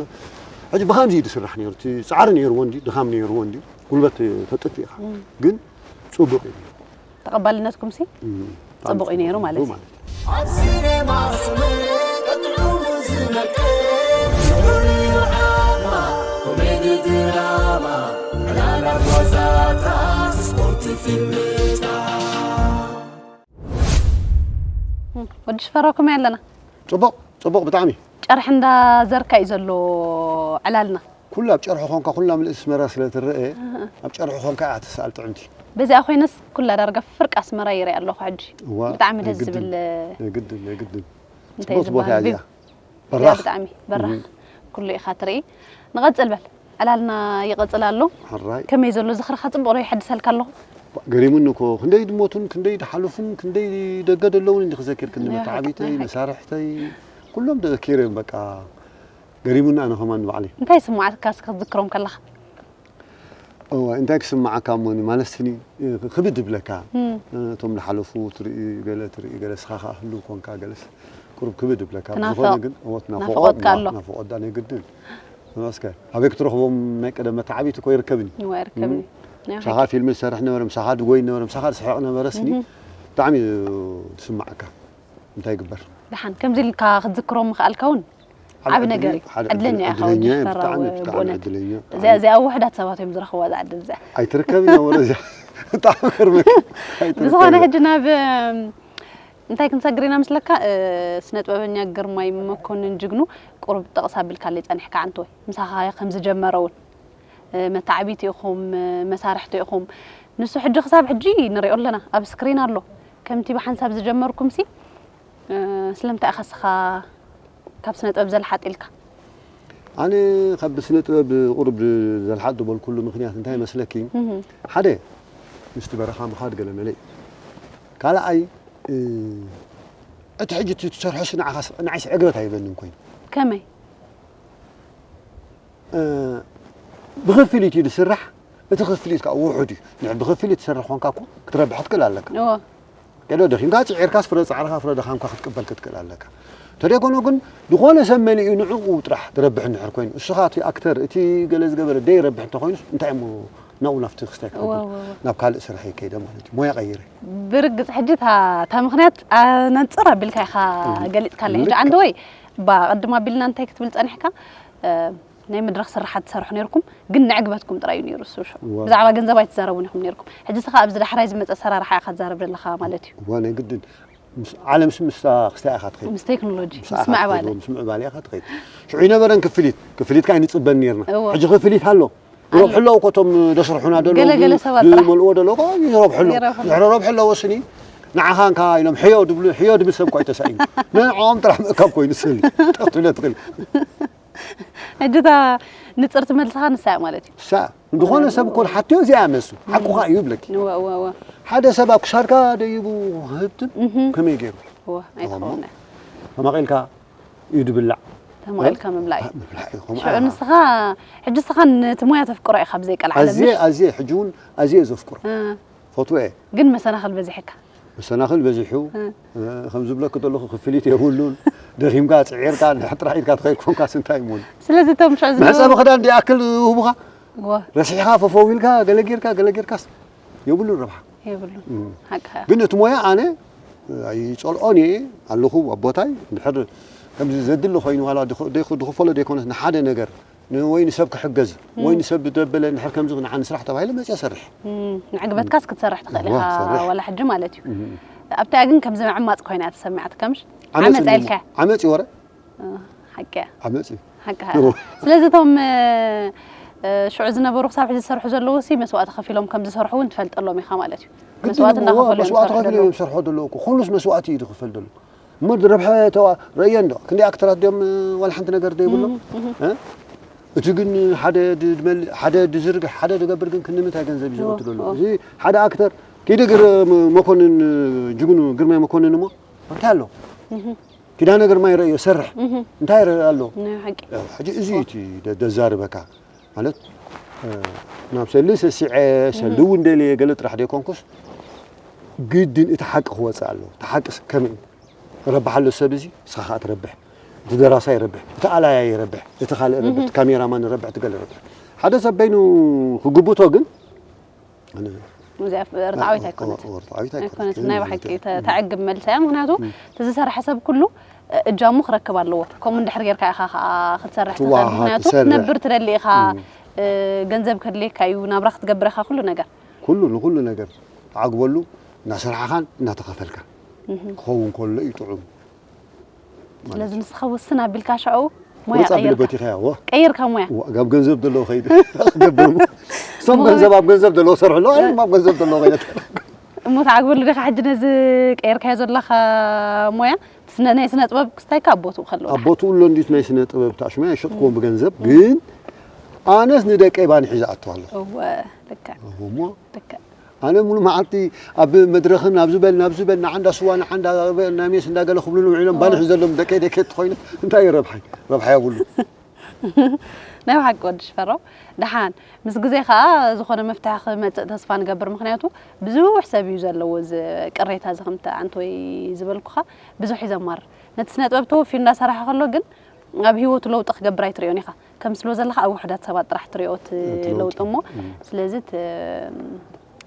ሕጂ ብኸምዚ እዩ ዝስራሕ ነይሩ። እቲ ጻዕሪ ነይርዎ እንዲ ድኻም ነይርዎ እንዲ ጉልበት ተጥፍ ኢኻ ግን ጽቡቕ እዩ። ተቐባልነትኩም ሲ እም፣ ጽቡቕ እዩ ነይሩ ማለት እዩ። ማለት እዩ። ኣብ ሲኔማ ስምዒት ጥዑሙ ዝመልክት ዝሑል ዓማ ኮሜዲ ድራማ ዕላላት ዋዛታት ስፖርት ፊልምታት ወዲ ሽፈራው ከመይ ኣለና? ጽቡቕ ጽቡቕ ብጣዕሚ ጨርሒ እንዳ ዘርካ እዩ ዘሎ ዕላልና። ኩሉ ኣብ ጨርሒ ኾንካ ኩላ ምልእቲ ኣስመራ ስለ ትረአ ኣብ ጨርሒ ኾንካ እያ ትስኣል ጥዕምቲ። በዚኣ ኮይነስ ኩላ ዳርጋ ፍርቂ ኣስመራ ይርኢ ኣለኹ ሕጂ። እዋ፣ ብጣዕሚ ደስ የግድን፣ ዝብል የግድን የግድን እንታይ ጽቡቕ ቦታ ዝበሃል እያ እዚኣ ብ- በራኽ ብጣዕሚ በራኽ ኩሉ ኢኻ ትርኢ። ንቐጽል በል ዕላልና ይቐጽል ኣሎ። ሕራይ ከመይ ዘሎ ዝኽርኻ ጽቡቕ ዶ ይሐድሰልካ ኣለኹ? ገሪሙኒ እኮ ክንደይ ድሞቱን ክንደይ ድሓለፉን ክንደይ ደገ ዘለውን እንዲ ክዘኪር ክንዲ ናይ መተዓቢተይ ሓቂ፣ ናይ ሓቂ። መሳርሕተይ ኩሎም ተዘኪረ እዮም በቃ ገሪሙኒ ኣነ ከማን ንባዕለይ እንታይ ይስምዓካ እስከ ክትዝክሮም ከለኻ? እዋ እንታይ ክስምዓካ እሞኒ ማለትኒ ክብድ ይብለካ እም። እቶም ዝሓለፉ ትርኢ ገለ ትርኢ ገለ ስኻ ከዓ ህልው ኮንካ ገለስ ቁሩብ ክብድ ይብለካ ትናፍቕ። ዝኾነ ግን እዎ ትናፍቖ ናፍቖትካ ኣሎ። ናፍቖት ዳ ናይ ግድን እስከ ኣበይ ክትረኽቦም ናይ ቀደም መተዓቢቲ እኮ ይርከብኒ እዋ ይርከብኒ ናይ ምሳኻ ፊልም ዝሰርሕ ነበረ ምሳኻ ድጎይ ነበረ ምሳኻ ዝስሕቕ ነበረ ስኒ ብጣዕሚ እዩ ዝስምዓካ እንታይ ይግበር ደሓን ከምዚ ኢልካ ክትዝክሮም ምኽኣልካ እውን ዓቢ ነገር እዩ ሓደ ዕድለኛ ኢኻ ዕድለኛ ወዲ እየ፣ ፈራው ብጣዕሚ ብጣዕሚ ብእውነት ዕድለኛ እዚኣ እዚኣ ውሕዳት ሰባት እዮም ዝረኽብዋ እዛ ዕድል እዚኣ ኣይትርከብን እያ ወረ እዚኣ ብጣዕሚ ገርመ ብዝኾነ ሕጂ ናብ እንታይ ክንሰግር ኢና ምስለካ እ፣ ስነ ጥበበኛ ግርማይ መኮንን ጅግኑ ቁሩብ ጠቕስ ኣቢልካለይ ጸኒሕካ ዓንተወይ ምሳኻ ከም ዝጀመረ እውን እ፣ መተዓቢቲ ኢኹም እ፣ መሳርሕቲ ኢኹም ንሱ ሕጂ ክሳብ ሕጂ ንሪኦ ኣለና ኣብ ስክሪን ኣሎ ከምቲ ብሓንሳብ ዝጀመርኩምሲ፣ እ፣ ስለምንታይ ኢኻ እስኻ ካብ ስነ ጥበብ ዘልሓጥ ኢልካ? ኣነ ካብ ስነ ጥበብ ቁሩብ ዘልሓጥ ዝበልኩሉ ምኽንያት እንታይ መስለኪ? ሓደ ምስቲ በረኻ ምኻድ ገለ መለ እዩ። ካልኣይ፣ እ፣ እቲ ሕጂ እቲ ትሰርሖ ንዓኻስ ንዓይስ ዕግበት ኣይበንን ኮይኑ። ከመይ? እ፣ ብኽፍሊት እዩ ዝስራሕ። እቲ ክፍሊት ከዓ ውሑድ እዩ። ንዕ ብኽፍሊት ትሰርሕ ኮንካ እኮ ክትረብሕ ትክእል ኣለካ። እዎ። ገለ ደኺምካ ጽዒርካስ ፍረ ጻዕርኻ ፍረ ድኻምካ ክትቅበል ክትክእል ኣለካ። ተደይኮነ ግን ዝኾነ ሰብ መሊኡ ንዕኡ ጥራሕ ትረብሕ እንድሕር ኮይኑ፣ እስኻ እቲ ኣክተር፣ እቲ ገለ ዝገበረ ደይረብሕ እንተኾይኑስ እንታይ እሞ ናብኡ ናብቲ ክስታይ ክኸይድ? እወ፣ እወ፣ እወ። ናብ ካልእ ስራሕ ይከይደ ማለት እዩ። ሞያ ቀይረ። ብርግጽ ሕጂ እታ እታ ምኽንያት ኣነጽር ኣቢልካ ኢኻ ገሊጽካለይ። ሕጂ ልክዕ። ዓንደወይ ባ ቅድም ኣቢልና እንታይ ክትብል ጸኒሕካ? እ፣ ናይ መድረኽ ስራሓት ትሰርሑ ነይርኩም፣ ግን ንዕግበትኩም ጥራይ እዩ ነይሩ እሱ ሽዑ። እወ። ብዛዕባ ገንዘብ ኣይትዛረቡን ኢኹም ነይርኩም። ሕጂ እስኻ ኣብዚ ዳሕራይ ዝመጸ ኣሰራርሓ ኢኻ ትዛረብ ዘለኻ ማለት እዩ። እዋ ናይ ግድን ምስ ዓለምስ ምስታ ክስታይ ኢኻ ትኸይድ። ምስ ቴክኖሎጂ፣ ምስ ምስ ምዕባለ። ምስ ምዕባለ ኢኻ ትኸይድ። ሽዑ ይነበረን ክፍሊት፣ ክፍሊት ከዓ ይንጽበን ነይርና። እወ። ሕጂ ክፍሊት ኣሎ። ኣሎ። ሮብ ሕለው እኮ እቶም ደስርሑና ደለዉ ገለ ገለ ሰባት ጥራሕ። ዝመልእዎ ደለዉ እኮ ይረብሑ ኣለዉ። ይረብሑ ኣለዉ። ድሕሪ ሮብ ሕለው ወስኒ ንዓኻ እንካ ኢሎም ሕዮ ድብሉ፣ ሕዮ ድብል ሰብ እኳ ኣይተሳኢኑ። ንዕኦም ጥራሕ ምእካብ ኮይኑ ስእሊ። ጠቕትለ ትኽእል። ሕጂ እታ ንጽርቲ መልስኻ ንሳ እያ ማለት እዩ። ሳ ዝኾነ ሰብ እኮ ሓትዮ እዚኣ እያ መልሱ። ሓቁኻ እዩ ይብለኪ። እወ፣ እወ፣ እወ። ሓደ ሰብ ኣብ ክሳድካ ደይቡ ክህብትም እህ። ከመይ ገይሩ? እወ፣ ኣይትኸውን እያ። ተማቒልካ እዩ ድብላዕ። ተማቒልካ ምብላዕ እዩ። ምብላዕ እዩ። ከምኡ ሽዑ እያ። ንስኻ ሕጂ ንስኻ ነቲ ሞያ ተፍቅሮ ኢኻ ብዘይ ቀልዓለም ኣዝየ ምሽ? ኣዝየ ሕጂ እውን ኣዝየ ዘፍቅሮ እ፣ ፈትወ እየ። ግን መሰናኽል በዚሕካ። መሰናኽል በዚሑ እ። እ፣ ከም ዝብለኪ ዘለኹ ክፍሊት የብሉን። ደኺምካ ጽዒርካ እንድሕር ጥራሕ ኢድካ ትኸይድ ኮንካስ እንታይ እሞ ስለዚ እቶም ሽዑ ዝነበሩ መሕጸቢ ክዳን ድኣክል ህቡኻ እወ፣ ረሲሕኻ ፈፈው ኢልካ ገለ ጌርካ ገለ ጌርካስ የብሉን ረብሓ። የብሉን። እም። ሓቅኻ። ግን እቲ ሞያ ኣነ ኣይጸልኦን እየ ኣለኹ ኣብ ቦታይ እንድሕር ከምዚ ዘድሊ ኮይኑ ዋላ ድኽ- ድኽ- ድኽፈሎ ዘይኮነስ ንሓደ ነገር ን- ወይ ንሰብ ክሕገዝ ወይ ንሰብ ደበለ እንድሕር ከምዚ ንዓ ንስራሕ ተባሂለ መፅየ ሰርሕ። እም፣ ንዕግበትካስ ክትሰርሕ ትኽእል እዋ፣ ኢኻ ሰርሕ። ዋላ ሕጂ ማለት እዩ። ኣብታ ግን ከም ዘምዕማፅ ኮይና እያ ተሰሚዓትካ ምሽ? ዓመፅ ዓመፃ እሞ- ኢልካ። ዓመፅ እዩ ወረ እ፣ ሓቂ እያ። ዓመፅ እዩ። ሓቂ እዎ። ስለዚ እቶም እ፣ እ፣ ሽዑ ዝነበሩ ክሳብ ሕጂ ዝሰርሑ ዘለዉ ሲ መስዋእቲ ከፊሎም ከም ዝሰርሑ እውን ትፈልጠሎም ኢኻ ማለት እዩ። ግድን መስዋእቲ እሞ እንዳኸፈሉ እዮም መስዋእቲ ዝሰርሑ ከፊሎም ዘለዉ። እዮም ዝሰርሑ ዘለዉ እኮ። ኩሉስ መስዋእቲ እዩ ዝኽፈል ዘሎ። እሞ ረብሐ ተዋ ረእዮ እንዶ ክንደይ ኣክተራት ድዮም ዋላ ሓንቲ ነገር ዘይብሎም? እ? እቲ ግን ሓደ ድ- ድመልእ ሓደ ድዝርግሕ ሓደ ድገብር ግን ክንምንታይ ገንዘብ እዩ ዝወቱ ዘሎ? እዎ። እዚ ሓደ ኣክተር ኪደ ግር መኮንን ጅግኑ ግርማይ መኮንን እሞ እንታይ ኣሎ? ኪዳነ ግርማይ ረእዮ ሰርሕ እንታይ ይረአ ኣሎ? ናይ ሓቂ። ሕጂ እዚ እዩ እቲ ደ- ደዛርበካ ማለት እ፣ ናብ ሰሊ ሰሲዐ ሰሊ እውን ደልየ ገለ ጥራሕ ደይኮንኩስ ግድን እቲ ሓቂ ክወፅእ ኣለዎ። እቲ ሓቂ ከመይ እዩ? ረብሓ ኣሎ ሰብ እዚ እስኻ ከዓ ትረብሕ፣ እቲ ደራሳይ ይረብሕ፣ እቲ ኣላያይ ይረብሕ፣ እቲ ካልእ ይረብሕ፣ እቲ ካሜራማን ይረብሕ፣ እቲ ገለ ይረብሕ። ሓደ ሰብ በይኑ ክግብቶ ግን ኣነ እዚኣ ርትዓዊት ኣይኮነትን። ርትዓዊት ኣይኮነትን። ኣይኮነትን። ናይ ብሓቂ ተ- ተዕግብ መልሲ እያ። ምክንያቱ እቲ ዝሰርሐ ሰብ ኩሉ እጃሙ ክረክብ ኣለዎ። ከምኡ እንድሕር ጌርካ ኢኻ ከዓ ክትሰርሕ ትኽእል። ትወሃሃድ፣ ምክንያቱ ትሰርሕ። ክትነብር ትደሊ ኢኻ፣ እ፣ ገንዘብ ከድልየካ እዩ፣ ናብራ ክትገብር ኢኻ፣ ኩሉ ነገር። ኩሉ ንኩሉ ነገር ተዓግበሉ እናሰራሕኻን እናተኸፈልካ ክኸውን ከሎ እዩ ጥዑም። ስለዚ ንስኻ ውስን ኣቢልካ ሽዑ ሞያ ቁርፅ ኣቢለ ቀይርካ። በቲኸያ ወ ቀይርካ ሞያ። ዋ- ካብ ገንዘብ ዘለዎ ከይድ ክገብር እሞ። እሶም ሞያ- ገንዘብ ኣብ ገንዘብ ዘለዎ ሰርሑ ኣለዉ ኣነ ድማ ኣብ ገንዘብ ዘለዎ ከይደ እሞ ተዓግበሉ ዲኻ ሕጂ ነዚ ቀይርካዮ ዘለኻ ሞያ? ስነ-፣ ናይ ስነ ጥበብ ክስታይካ ኣብ ቦትኡ ከለዉ ኣብ ቦትኡ ኣሎ እንዲት ናይ ስነ ጥበብ ታሽማ ይሸጥክዎም ብገንዘብ ግን ኣነስ ንደቀይ ባኒ ሒዘ ኣትዋ ኣለኹ እወ፣ ልክዕ፣ እሞ ልክዕ። ኣነ ሙሉ መዓልቲ ኣብ መድረኽን ኣብዚ በል ናብዚ በል ንዓንዳ ስዋ ንዓንዳ በል ናይ ሜስ እንዳገለ ክብሉሉ ውዒሎም ባኒ ሒዘሎም ደቀይ ደቀይ ትኾይነ እንታይ እዩ ረብሓይ? ረብሓ የብሉ። ናይ ብሓቂ ወዲ ሽፈራው ደሓን ምስ ግዜ ከዓ ዝኾነ መፍትሒ ክመፅእ ተስፋ ንገብር። ምክንያቱ ብዙሕ ሰብ እዩ ዘለዎ እዚ ቅሬታ እዚ ከምቲ ኣንተ ወይ ዝበልኩኻ ብዙሕ እዩ ዘማርር። ነቲ ስነ ጥበብ ተወፊዩ እንዳሰራሐ ከሎ ግን ኣብ ህይወቱ ለውጢ ክገብር ኣይትሪኦን ኢኻ። ከም ስሎ ዘለኻ ኣብ ውሑዳት ሰባት ጥራሕ ትሪኦ እቲ እቲ ለውጢ። ለውጢ እሞ ስለዚ እቲ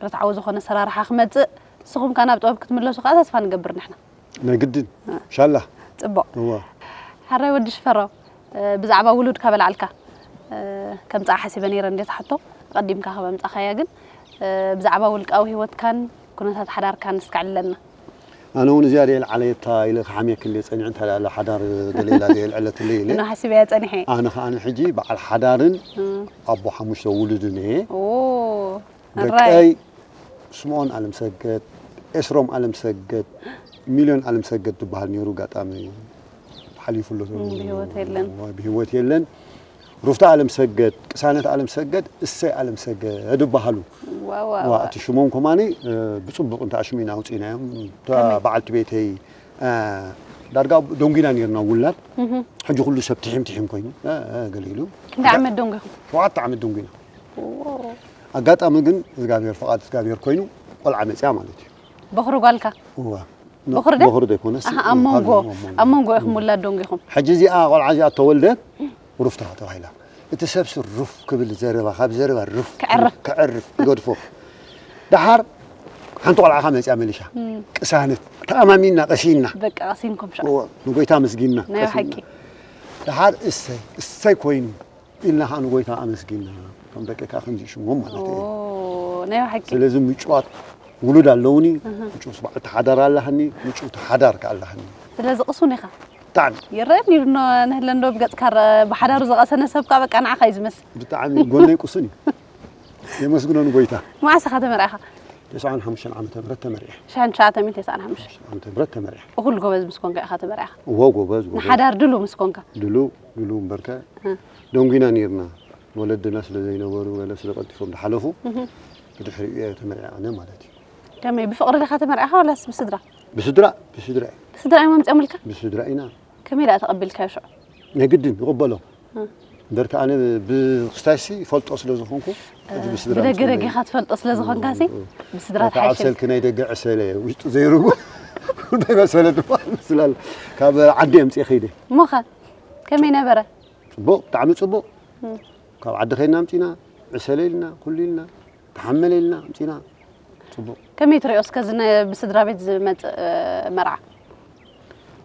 ርትዓዊ ዝኾነ ኣሰራርሓ ክመፅእ ንስኹም ከኣ ናብ ጥበብ ክትምለሱ ከኣ ተስፋ ንገብር ንሕና። ናይ ግድን ሻላ ፅቡቕ እዋ ሕራይ ወዲ ሽፈራው እ፣ ብዛዕባ ውሉድ ካብ ኣልዓልካ እ፣ ከምፅኣ ሓሲበ ነይረ እንዴ ትሓቶ ኣቐዲምካ ካብ ኣምፃኻያ ግን እ፣ ብዛዕባ ውልቃዊ ህይወትካን ኩነታት ሓዳርካን እስከ ዕልለና። ኣነ እውን እዚኣ ደየ ልዓለየታ ኢለ ክሓምየክ እንደ ፀኒዐ እንታ ደኣ ሓዳር ገለ ኢላ ደየ ልዕለትለይ ኢለ እኖ ሓሲበያ ፀኒሐ። ኣነ ከዓ ሕጂ በዓል ሓዳርን እ፣ ኣቦ ሓሙሽተ ውሉድን እየ ኦ፣ ሕራይ ደቀይ ስምዖን ኣለምሰገድ ኤስሮም ኣለምሰገድ፣ ሚልዮን ኣለምሰገድ ዝበሃል ነይሩ። ኣጋጣሚ ሓሊፉ ኣሎ። እም፣ ብህይወት የለን። እዋ፣ ብህይወት የለን። ሩፍታ ኣለምሰገድ፣ ቅሳነት ኣለምሰገድ፣ እሰይ ኣለምሰገድ ይበሃሉ። ዋው፣ ዋው፣ እዋ፣ ዋው። እቲ ሽሞም ከማኒ፣ እ፣ ብጽቡቕ እንተ ኣሽሚና ኣውጺእናዮም። እታ ከመይ? በዓልቲ ቤተይ፣ እ፣ ዳርጋ ደንጒና ነይርና ውላድ። እህ። ሕጂ ኩሉ ሰብ ትሒም ትሒም ኮይኑ፣ እ፣ እ፣ ገለ ኢሉ። ክንደይ ዓመት ደንጒኹም? ሸውዓተ ዓመት ደንጒና። ዎ። ኣጋጣሚ ግን እግዚኣብሔር፣ ፍቓድ እግዚኣብሔር ኮይኑ ቆልዓ መጽያ ማለት እዩ። በኹሪ ጓልካ? እዋ። በኹሪ ዶ? በኹሪ ዘይኮነስ፣ ኣሃ፣ ኣብ መንጎ፣ ኣብ መንጎ። ኣብ መንጎ ኢኹም ውላድ ደንጒኹም? ሕጂ እዚኣ ቆልዓ እዚኣ ተወልደት ሩፍታ ተባሂላ። እቲ ሰብሲ ሩፍ ክብል ዘረባ፣ ካብ ዘረባ ሩፍ ክዕርፍ። ክዕርፍ፣ ክገድፎ። ደሓር ሓንቲ ቆልዓ ከኣ መጽያ መሊሻ። እም። ቅሳነት፣ ተኣማሚና፣ ቀሲና። በቃ፣ ቀሲንኩም ሻዕ። እዎ፣ ንጎይታ ኣመስጊንና፣ ናይ ቀሲንና። ብሓቂ። ደሓር እሰይ፣ እሰይ ኮይኑ ኢልና ከኣ ንጎይታ ኣመስጊንና። እቶም ደቂ ከኣ ከምዚ ሽሞም ማለት እዩ። ኦ፣ ናይ ብሓቂ። ስለዚ ምጩዋት ውሉድ ኣለውኒ፣ እህ። ምጩስ በዓልቲ ሓዳር ኣለሃኒ፣ ምጩውቲ ሓዳር ከኣ ኣለሃኒ። ስለዚ ቅሱን ኢኻ። ብጣዕሚ። ይረኣየኒ ኢሉ ኖ-፣ ንህለ እንዶ ብገጽካ ረ-፣ ብሓዳሩ ዝቐሰነ ሰብ ከኣ በቃ ንዓኻ እዩ ዝመስል። ብጣዕሚ ጎነይ ቅሱን እዩ። የመስግኖ ንጎይታ። መዓስ ኢኻ ተመርዒኻ? ተስዓን ሓሙሽተን ዓመተ ምህረት ተመርዒ። ሽሕን ትሽዓተ ሚእትን ተስዓን ሓሙሽተን። ዓመተ ምህረት ተመርዒ። እኹል ጎበዝ ምስ ኮንካ ኢኻ ተመርዒኻ? እዎ፣ ጎበዝ፣ ጎበዝ። ንሓዳር ድሉ ምስ ኮንካ? ድሉ፣ ድሉ እምበርከ። እ። ደንጒና ነይርና። ወለድና ስለ ዘይነበሩ፣ ገለ ስለ ቀልጢፎም ዝሓለፉ፣ እህ። ብድሕሪኡ እየ ተመርዒ ኣነ ማለት እዩ። ከመይ፣ ብፍቕሪ ዲኻ ተመርዒኻ ዋላስ ብስድራ? ብስድራ፣ ብስድራ። ብስድራ እዮም ኣምጺኦምልካ? ብስድራ ኢና። ከመይ ደኣ ተቐቢልካዮ ሽዑ? ናይ ግድን ይቕበሎ። እ። እምበር ከኣ ኣነ ብክስታይሲ ይፈልጦ ስለ ዝኾንኩ፣ እ፣ ሕጂ ብስድራ ብደገ ኣምጺኡለይ። ደገኻ ትፈልጦ ስለ ዝኾንካሲ፣ እ፣ እ። ብስድራ እታ ትሓይሸልካ። ዓሰል ክናይ ደገ ዕሰለ፣ ውሽጡ ዘይርጉ፣ እንታይ መሰለ ድማ ምስላል፣ ካብ ዓዲ ኣምጺኤ ከይደ። እሞኸ፣ ከመይ ነበረ? ጽቡቕ፣ ብጣዕሚ ጽቡቕ። እ። ካብ ዓዲ ኸይድና ኣምጺና፣ ዕሰለ ኢልና፣ ኩሉ ኢልና፣ ተሓመለ ኢልና ኣምጺና። ጽቡቕ። ከመይ ትሪኦ እስከ እዚ ነ-፣ ብስድራ ቤት ዝመጽእ፣ እ፣ መርዓ?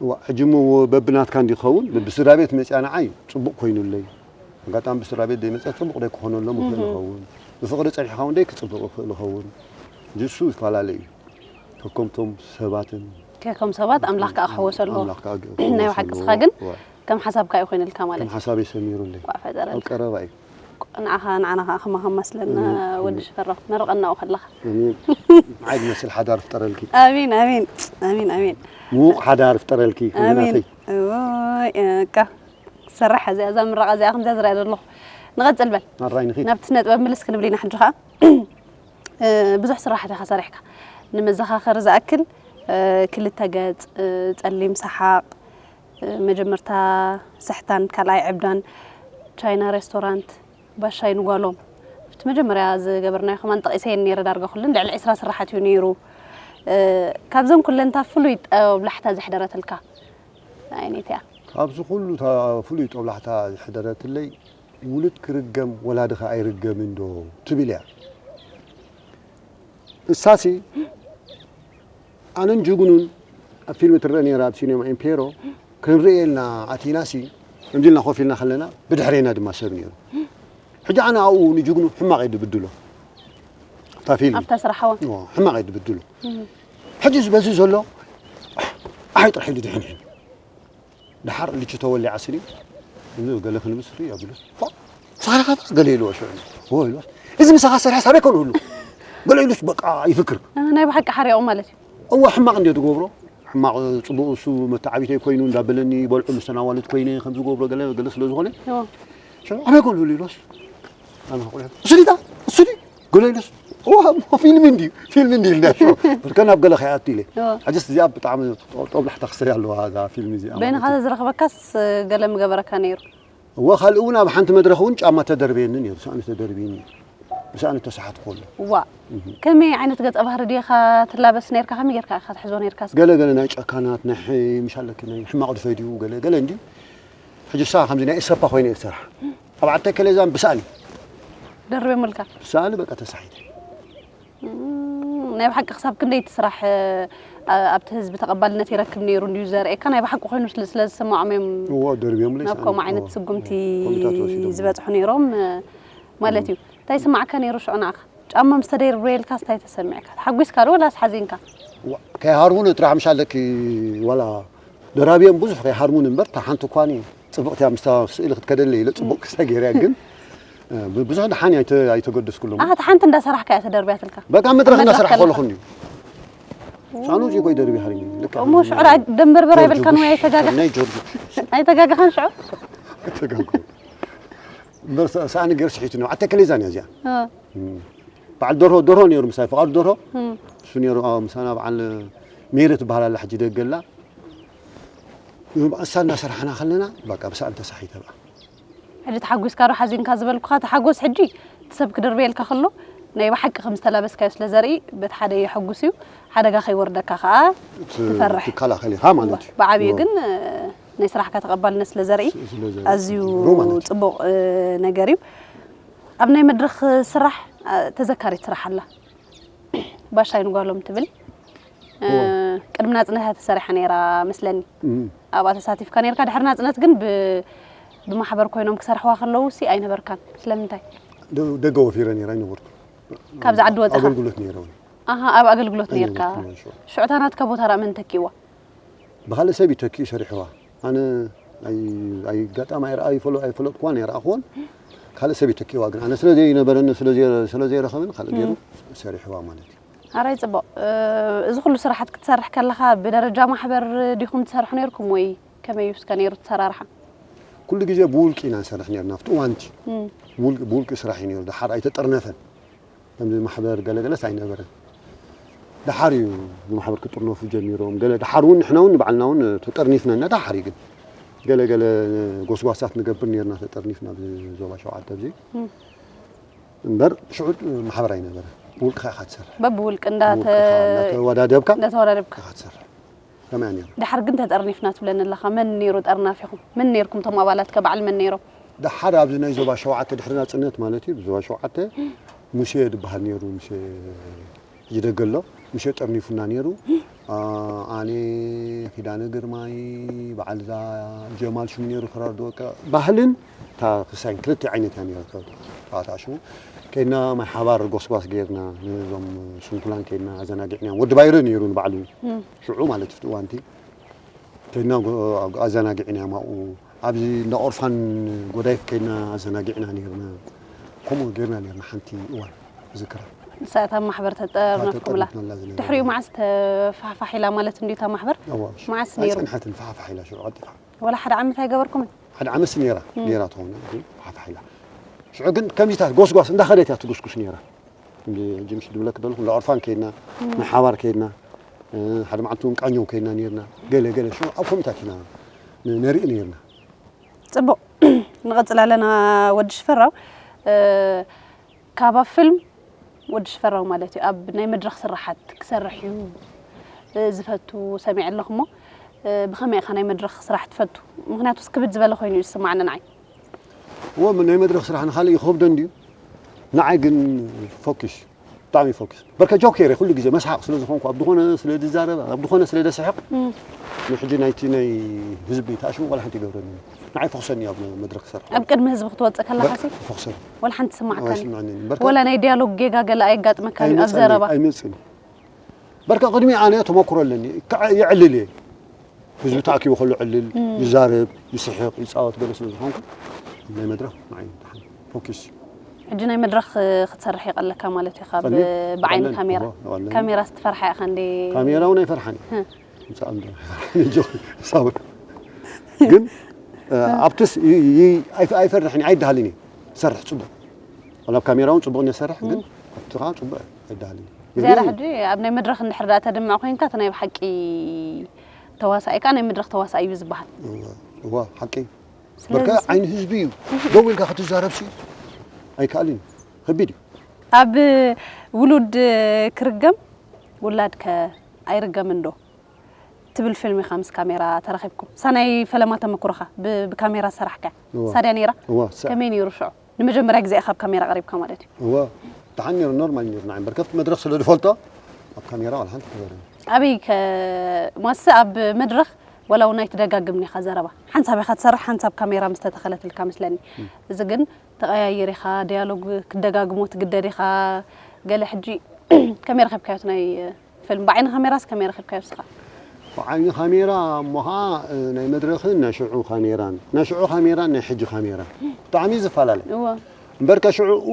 እዋ፣ ሕጂ እሞ በብናትካ እንዲ ክኸውን፣ ብስድራ ቤት መጽያ ንዓይ ጽቡቕ ኮይኑለይ። ኣጋጣሚ ብስድራ ቤት ዘይመጸ ጽቡቕ ደይክኾነሎም ይኽእል እህ። ይኸውን። ብፍቕሪ ጸኒሕካ እውን ደይክጽብቕ ይኽእል ይኸውን። ሕጂ እሱ ይፈላለ እዩ። ከከምቶም ሰባትን ከከም ሰባት ኣምላኽ ከኣ ክሕወሰሉ። ኣምላኽ ከኣ ናይ ብሓቂ ክሕወሰሉ። እስኻ ግን እዋ። ከም ሓሳብካ እዩ ኮይኑልካ ማለት ከም እዩ። ሓሳበይ ሰሚሩለይ። እኳ ፈጠረልካ። ኣብ ቀረባ እዩ። ንዓኻ፣ ንዓና ከኣ ከማኻ መስለና ኣሜን። ወዲ ሽፈራው። መርቐና ኣብኡ ከለኻ። ኣሜን። ንዓይ ዝመስል ሓዳር ፍጠረልኪ። ኣሜን፣ ኣሜን። ኣሜን፣ ኣሜን። ምዉቕ ሓዳር ፍጠረልኪ፣ ኣሜን። ናተይ። እዋይ፣ እካ። ክሰርሕ እዚኣ፣ እዛ ምረቓ እዚኣ ከምዚኣ ዝረኣ ዘለኹ። ንቐጽል በል። ኣራይ ንኺድ። ናብቲ ስነ ጥበብ ምልስ ክንብል ኢና ሕጂ ኸኣ። እ፣ ብዙሕ ስራሓት ኢኻ ሰሪሕካ። ንመዘኻኸሪ ዝኣክል፣ እ፣ ክልተ ገጽ፣ እ፣ ጸሊም ሰሓቕ፣ እ፣ መጀመርታ ስሕታን ካልኣይ ዕብዳን፣ ቻይና ሬስቶራንት፣ ባሻይ ንጓሎም። እቲ መጀመርያ ዝገበርናዮ ከማን ጠቒሰየን ነይረ፣ ዳርጋ ኩለን ልዕሊ ዕስራ ስራሓት እዩ ነይሩ። እ፣ ካብዘን ኩለን እታ ፍሉይ ጦብላሕታ ዘሕደረትልካ ኣይነይቲ እያ? ካብዚ ኩሉ እታ ፍሉይ ጦብላሕታ ዘሕደረትለይ፣ ውሉድ ክርገም ወላድኻ ኣይርገምን ዶ ትብል እያ። ንሳሲ ኣነን ጅግኑን ኣብ ፊልም ትረአ ነይራ፣ ኣብ ሲኔማ ኢምፔሮ ክንርኢ ኢልና ኣቲናሲ፣ ከምዚ ኢልና ኮፍ ኢልና ከለና ብድሕሬና ድማ ሰብ ነይሩ። ሕጂ ኣነ ኣብኡ ንጅግኑ ሕማቕ እየ ድብድሎ። ኣብታ ፊልም ኣብታ ስራሕዋ? ኦ፣ ሕማቕ እየ ድብድሎ። እም። ሕጂ እዚ በዚ ዘሎ ኣይ ጥራሕ ኢሉ ድሕንሕን። ደሓር ልቹ ተወሊዓ ስኒ፣ እዚ ገለ ክንብል ስሪ ኣቢሉስ፣ ፋ፣ ሳራኻ ፋ፣ ገለ ኢልዎ ሽዑ። ዎ ኢልዎስ፣ እዚ ምሳኻ ዝሰርሐ ሳበይ ኮን ህሉ? ገለ ኢሉስ በቃ ይፍክር። እ፣ ናይ ብሓቂ ሓሪቑ ማለት እዩ። እወ፣ ሕማቕ እንድዮ ትገብሮ። ሕማቕ ጽቡቕ እሱ መተዓቢተይ ኮይኑ እንዳበለኒ ይበልዑ ምስ ተናዋልት ኮይነ ከም ዝገብሮ ገለ፣ ገለ ስለ ዝኾነ። እዎ። ሽዑ ኣበይ ኮን ህሉ ኢልዎስ? ኣነ ቁልዑ፣ እሱ ዲታ? እሱ ዲ? ገለ ኢሉስ፣ እዋ፣ እሞ ፊልም እንድዩ፣ ፊልም እንድዩ ኢልና ሽዑ። ብርከ ናብ ገለ ከይኣቱ ኢለ። እዎ። ሕጅስ እዚኣ ብጣዕሚ ጦ-፣ ጦብላሕታ ክሰይ ኣለዋ እዛ ፊልም እዚኣ በይንኻ ማለት እዩ። ተዝረኽበካስ ገለ ምገበረካ ነይሩ? እወ፣ ካልእ እውን ኣብ ሓንቲ መድረኽ እውን ጫማ ተደርበየኒ ነይሩ፣ ሳእኒ ተደርበየኒ። ብሳእኒ ተሰሓትኩ ኣሎ። እዋ። እህ። ከመይ ዓይነት ገጸ ባህሪ ዲኻ ትላበስ ነይርካ? ከመይ ጌርካ ኢኻ ትሕዞ ነይርካ? ገለ ገለ ናይ ጨካናት፣ ናይ ሕ-፣ ምሽ ኣለኪ ናይ ሕማቕ ድፈድዩ፣ ገለ ገለ እንድዩ። ሕጂ እሳ ከምዚ ናይ እሰፓ ኮይነ እየ ዝሰርሓ። ኣብ ዓዲ ተከለ እዛን ብሳእኒ። ደርበሙልካ? ብሳእኒ በቃ ተሳሒተ። እም፣ ናይ ብሓቂ ክሳብ ክንደይ እቲ ስራሕ፣ እ፣ ኣ-፣ ኣብቲ ህዝቢ ተቐባልነት ይረክብ ነይሩ እንድዩ ዘርእየካ፣ ናይ ብሓቂ ኮይኑ ስለ፣ ስለ ዝስምዖም እዮም እዎ፣ ደርብዮምለይ ናብ ሳእኒ። ከምኡ ዓይነት እዎ፣ ስጉምቲ እዎ፣ ኮሚታት ወሲዶም። ዝበጽሑ ነይሮም፣ እ፣ ማለት እም። እዩ። እንታይ ይስማዓካ ነይሩ ሽዑ ንዓኻ? ጫማ ምስ ተደርበየልካስ እንታይ ተሰሚዕካ? ተሓጒስካ ዶ ወላስ ሓዚንካ? ዋ፣ ከይሃርሙኒ ጥራሕ ምሽ ኣለኪ፣ ዋላ ደራብዮም ብዙሕ ከይሃርሙኒ እምበር፣ እታ ሓንቲ እኳኒ ጽብቕቲ እያ፣ ምስታ ስእሊ ክትከደለይ ኢለ ጽቡቕ ክሳ ገይረያ፣ ግን፣ እ፣ ብ-፣ ብዙሕ ደሓን ኣይተ-፣ ኣይተገደስኩሎም። ኣሃ፣ እታ ሓንቲ እንዳሰራሕካ እያ ተደርብያትልካ? በቃ መድረኽ ኣብ መድረኽ እንዳሰራሕኩ ከለኻ? ከለኹ እንድዩ። ሳኑ እዚ ኮይ ደርቢ ሃሪኒ። ልካ እሞ ሽዑ ደንበርበር ኣይበልካን ወይ ኣይተጋጋሕ ናይ ጆርጅ ኣይተጋጋኻን ሽዑ ተጋንኩ። እምበር ሳኒ ገር ስሒቱ ነው። ኣተ ከለዛን እዚኣ እ፣ በዓል ደርሆ ደርሆ ነይሩ ምሳይ ፍቓዱ ደርሆ እም፣ እሱ ነይሩ። ኣብ ምሳና በዓል ሜረት ትበሃል ኣላ ሕጂ ደገላ። እሳ እናሰራሕና ከለና በቃ ብሳእን ተሳሒተ በቃ። ሕጂ ተሓጒስካ ዶ ሓዚንካ ዝበልኩኻ ተሓጎስ ሕጂ እቲ ሰብ ክድርበየልካ ከሎ ናይ ብሓቂ ከም ዝተላበስካዮ ስለ ዘርኢ በቲ ሓደ የሐጉስ እዩ። ሓደጋ ከይወርደካ ከዓ ትፈርሕ ትከላኸል ኢኻ ማለት እዩ። ብዓብዩ ግን ናይ ስራሕካ ተቐባልነት ስለ ዘርኢ ስለ ዘርኢ ኣዝዩ ጽቡቕ ማለት እዩ። ጽቡቕ ነገር እዩ። ኣብ ናይ መድረኽ ስራሕ ተዘካሪት ስራሕ ኣላ ባሻይ ንጓሎም ትብል ቅድሚ ናጽነት እያ ተሰሪሓ ነይራ መስለኒ። ኣብኣ ተሳቲፍካ ነይርካ። ድሕሪ ናጽነት ግን ብ- ብማሕበር ኮይኖም ክሰርሕዋ ከለዉ ሲ ኣይነበርካን። ስለምንታይ? ደ- ደገ ወፊረ ነይረ ኣይነበርኩ። ካብዚ ዓዲ ወጺኻ? ኣገልግሎት ነይረ እውን። ኣሃ ኣብ ኣገልግሎት ነይርካ። ኣይነበርኩን፣ ሽዑ። ሽዑ እታ ናትካ ቦታ ደኣ መን ተኪእዋ? ብኻልእ ሰብ ይተኪኡ ሰሪሕዋ። ኣነ ኣይ ኣይ ጋጣሚ ኣይረኣ ይፈሎ ኣይፈለጥኩዋን ኣይረኣኹዎን። ካልእ ሰብ ይተኪእዋ ግን ኣነ ስለ ዘይነበረኒ ስለ ዘይ- ስለ ዘይረኸብን ካልእ ገይሩ ሰሪሕዋ ማለት እዩ። ኣራይ ጽቡቕ። እዚ ኩሉ ስራሓት ክትሰርሕ ከለኻ ብደረጃ ማሕበር ዲኹም ትሰርሑ ነይርኩም ወይ ከመይ እዩ እስከ ነይሩ ትሰራርሓ? ኩሉ ግዜ ብውልቂ ኢና ንሰርሕ ነርና ኣብቲ እዋንቲ። ብውልቂ ብውልቂ ስራሕ እዩ ነይሩ። ደሓር ኣይተጠርነፈን። ከምዚ ማሕበር ገለገለስ ኣይነበረን። ደሓር እዩ ብማሕበር ክጥርነፉ ጀሚሮም። ገለ ደሓር እውን ንሕና እውን ንባዕልና እውን ተጠርኒፍና እና ደሓር እዩ ግን ገለ ገለ ጎስጓሳት ንገብር ነርና ተጠርኒፍና ብዞባ ሸውዓተ ኣብዚ እምበር ሽዑ ማሕበር ኣይነበረ። ብውልቅኻ ኢኻ ትሰርሕ። በብውልቂ እንዳተ- እንዳተወዳደብካ እንዳተወዳደብካ ኢኻ ትሰርሕ። ከመይ ነይሩ? ድሓር ግን ተጠርኒፍና ትብለኒ ኣለኻ። መን ነይሩ ጠርናፊኹም? መን ነይርኩም እቶም ኣባላት ከ በዓል መን ነይሮም? ደሓር ኣብዚ ናይ ዞባ ሸውዓተ ድሕሪ ናጽነት ማለት እዩ። ዞባ ሸውዓተ ሙሴ ዝበሃል ነይሩ። ሙሴ ሕጂ ደገ ኣሎ። ሙሴ ጠርኒፉና ነይሩ። ኣነ ኪዳነ ግርማይ በዓል እዛ ጀማል ሽሙ ነይሩ ክራር ድወቀ ባህልን እታ ክሳይን ክልተ ዓይነት እያ ነይሩ። ተባታ ሽሙ ከይና ማይ ሓባር ጎስጓስ ገይርና ነዞም ስንኩላን ከይና ኣዘናጊዕና ወዲ ባይረ ነይሩ ንባዕሉ ሽዑ ማለት እዩ። እዋንቲ ከይና ኣዘናጊዕና ማኡ ኣብዚ እንዳ ኦርፋን ጎዳይፍ ከይና ኣዘናጊዕና ነርና። ከምኡ ገርና ነርና ሓንቲ እዋን ዝክራ ንሳታ ማሕበር ተጠርነፍኩምላ። ድሕሪኡ መዓስ ተፋሕፋሕ ኢላ ማለት እንዲታ ማሕበር? መዓስ ነይሩ? ኣይፀንሐትን ፋሕፋሕ ኢላ ሽዑ ቀልጢፋ። ወላ ሓደ ዓመት ኣይገበርኩምን? ሓደ ዓመት ነራ ነራ ትኸውን ፋሕፋሕ ኢላ። ሽዑ ግን ከምዚታት ጎስጓስ እንዳኸደት እያ ትጉስጉስ ነራ። ሕጂ ምሽ ድብለክ ደለኹ እንዳ ኦርፋን ከይድና ናይ ሓባር ከይድና ሓደ መዓልቲ እውን ቃኘው ከይድና ነርና። ገለ ገለ ሽዑ ኣብ ከምታት ኢና ነርኢ ነርና። ጽቡቕ ንቐጽል ኣለና። ወዲ ሽፈራው ካብ ኣብ ፊልም ወዲ ሽፈራው ማለት እዩ ኣብ ናይ መድረኽ ስራሓት ክሰርሕ እዩ ዝፈቱ ሰሚዐ ኣለኹ እሞ ብኸመይ ኢኻ ናይ መድረኽ ስራሕ ትፈቱ? ምክንያቱስ ክብድ ዝበለ ኮይኑ እዩ ዝስማዓኒ ንዓይ። እዎ ናይ መድረኽ ስራሕ ንኻልእ ይኸብዶ እንድዩ ንዓይ ግን ፎኪስ ብጣዕሚ ፎኪስ በርከ ጆኬር ኩሉ ግዜ መስሓቕ ስለ ዝኾንኩ ኣብ ዝኾነ ስለ ዝዛረብ ኣብ ዝኾነ ስለ ደስሕቕ ንሕጂ ናይቲ ናይ ህዝቢ ተኣሽሙ ዋላ ሓንቲ ይገብረኒ ንዓይ ፈኽሰኒ ኣብ መድረክ ክሰርሕ ኣብ ቅድሚ ህዝቢ ክትወፅእ ከለካ ሲ ፈኽሰኒ ወላ ሓንቲ ስማዕካኒ ወላ ናይ ዲያሎግ ጌጋ ገለ ኣየጋጥመካን ኣብ ዘረባ ኣይመፅእን በርከ ቅድሚ ኣነ ተመክሮ ኣለኒ የዕልል እየ ህዝቢ ተኣኪቡ ከሎ ዕልል ይዛረብ ይስሕቕ ይፃወት ገለ ስለ ዝኾንኩ ናይ መድረኽ ንዓይ ደሓን ፎኪስ እዩ ሕጂ ናይ መድረኽ ክትሰርሕ ይቐለካ ማለት እዩ ካብ ብዓይኒ ካሜራ ካሜራ ስትፈርሓ ኢኻ እንዴ ካሜራ እውን ኣይፈርሓን እዩ ምፃእ እንዶ ሳውን ግን ኣብትስ ኣይፈርሕን ኣይደሃልን እዩ ሰርሕ ፅቡቕ ወላ ኣብ ካሜራ እውን ፅቡቕ እየ ሰርሕ ግን ኣብቲ ከዓ ፅቡቕ ኣይደሃልን እዩ ዝያዳ ሕጂ ኣብ ናይ መድረኽ እንድሕር ዳኣ ተድምዕ ኮይንካ እቲ ናይ ብሓቂ ተዋሳኢ ከዓ ናይ መድረኽ ተዋሳኢ እዩ ዝበሃል እዋ ሓቂ በርከ ዓይኒ ህዝቢ እዩ ደው ኢልካ ክትዛረብ ሲ ኣይከኣልን እዩ ከቢድ እዩ ኣብ ውሉድ ክርገም ውላድከ ኣይርገምን ዶ ትብል ፊልም ኢኻ ምስ ካሜራ ተራኺብኩም እሳ ናይ ፈለማ ተመክሮኻ ብካሜራ ዝሰራሕካ እሳ ድያ ነይራ ከመይ ነይሩ ሽዑ ንመጀመርያ ግዜ ኢኻ ኣብ ካሜራ ቀሪብካ ማለት እዩ እወ ደሓን ነይሩ ኖርማል ነይሩ ንዓይ እምበር ከብቲ መድረኽ ስለ ዝፈልጦ ኣብ ካሜራ ዋላ ሓንቲ ትበረ ኣበይ ማስ ኣብ መድረኽ ወላ እውን ኣይትደጋግምን ኢኻ ዘረባ ሓንሳብ ኢኻ ትሰርሕ ሓንሳብ ካሜራ ምስ ተተኸለትልካ መስለኒ እዚ ግን ተቐያይር ኢኻ ዲያሎግ ክትደጋግሞ ትግደድ ኢኻ ገለ ሕጂ ከመይ ረኺብካዮ ናይ ፊልም ብዓይኒ ካሜራስ ከመይ ረኺብካዮ እስኻ? ብዓይኒ ካሜራ እሞ ኸዓ ናይ መድረኽን ናይ ሽዑ ካሜራን ናይ ሽዑ ካሜራን ናይ ሕጂ ካሜራን ብጣዕሚ እዩ ዝፈላለ እምበርከ ሽዑኡ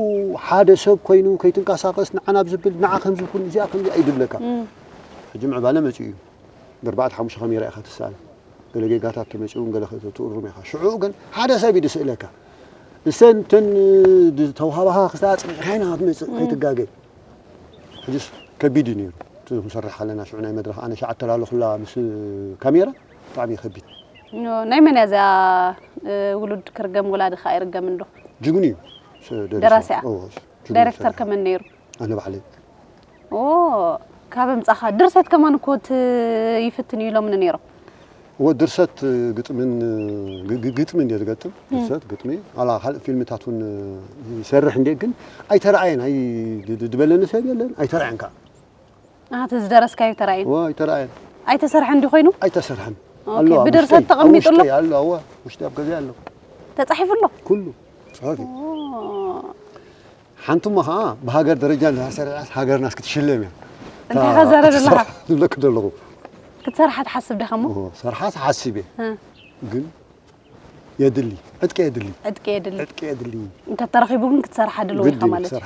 ሓደ ሰብ ኮይኑ ከይትንቀሳቐስ ንዓና ብዝብል ንዓ ከምዚ ኩን እዚኣ ከምዚ ኣይድብለካ ሕጂ ምዕባለ መጺኡ እዩ። ብኣርባዕተ ሓሙሽተ ካሜራ ኢኻ ትስኣል። ገለ ጌጋታት ተመጺኡ እውን ገለ ትእርም ኢኻ። ሽዑ ግን ሓደ ሰብ እዩ ዝስእለካ። እሰን እተን ዝተውሃባኻ ክሳዕ ኣጽኒዕካ ኢና ክትመጽእ ከይትጋገ። ሕጅስ ከቢድ እዩ ነይሩ። እቲ ክንሰርሕ ከለና ሽዑ ናይ መድረኽ ኣነ ሸዓ ኣተላለኹላ ምስ ካሜራ ብጣዕሚ እዩ ከቢድ። ናይ መን እያ እዚኣ? ውሉድ ክርገም ወላዲ ከዓ ይርገም እንዶ። ጅግኑ እዩ። ደራሲያ? ዳይሬክተር ከመን ነይሩ? ኣነ ባዕለይ። ካብ ምጻኻ ድርሰት ከማን እኮ ይፍትን እዩ ኢሎምኒ ነይሮም። እወ ድርሰት ግጥምን ግጥሚ እንደ ዝገጥም ድርሰት ግጥሚ ኣላ ካልእ ፊልምታት እውን ይሰርሕ እንደ ግን ኣይተረኣየን ኣይ ዝበለኒ ሰብ የለን ኣይተረኣየን ከዓ እቲ ዝደረስካዮ ተራእዩ እወ ኣይተረኣየን ኣይተሰርሐ እንዲ ኮይኑ ኣይተሰርሐን ብድርሰት ተቐሚጡ ኣሎ ኣሎ እወ ውሽጢ ኣብ ገዛ ኣሎ ተጻሒፉ ኣሎ ኩሉ ጽሑፍ እዩ ሓንቲ እሞ ከዓ ብሃገር ደረጃ እንዳሰርዐት ሃገርና እስክትሽለም እያ እንታይ ከዛረብ ኣለካ ዝብለክ ዘለኹ ክትሰርሓ ትሓስብ ዲኻ እሞ ሰርሓ ትሓስብ እየ ግን የድሊ ዕጥቂ የድሊ ዕጥቂ የድሊ ዕጥቂ የድሊ እንተተረኺቡ ግን ክትሰርሓ ድልዎ ኢኻ ማለት እዩ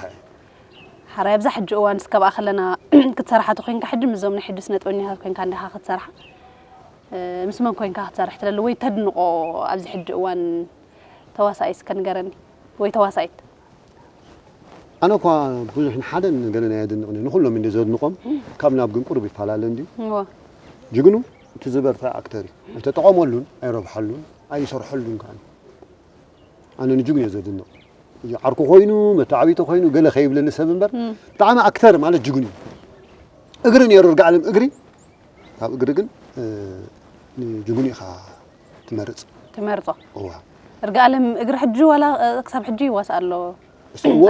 ሓራይ ኣብዛ ሕጂ እዋን እስከብኣ ከለና ክትሰርሓ ተኮይንካ ሕጂ ምስዞም ናይ ሕጂ ስነጥበኛታት ኮይንካ እንዲኻ ክትሰርሓ ምስ መን ኮይንካ ክትሰርሕ ትደሊ ወይ ተድንቆ ኣብዚ ሕጂ እዋን ተዋሳኢ እስከ ንገረኒ ወይ ተዋሳኢት ኣነ እኳ ብዙሕ ንሓደን ገለና የድንቕኒ ንኩሎም እንደ ዘድንቆም ካብ ናብ ግን ቁሩብ ይፈላለ እንድዩ ጅግኑ እቲ ዝበርታ ኣክተር እዩ ኣይተጠቐመሉን ኣይረብሐሉን ኣይሰርሐሉን ከዓ ኣነ ንጅግኑ እየ ዘድንቕ ዓርኩ ኮይኑ መተዓቢቲ ኮይኑ ገለ ከይብለኒ ሰብ እምበር ብጣዕሚ ኣክተር ማለት ጅግኑ እዩ እግሪ ነይሩ ርግኣለም እግሪ ካብ እግሪ ግን ንጅግኑ ኢኻ ትመርጽ ትመርጾ እዋ ርግኣለም እግሪ ሕጂ ዋላ ክሳብ ሕጂ ይዋስ ኣሎ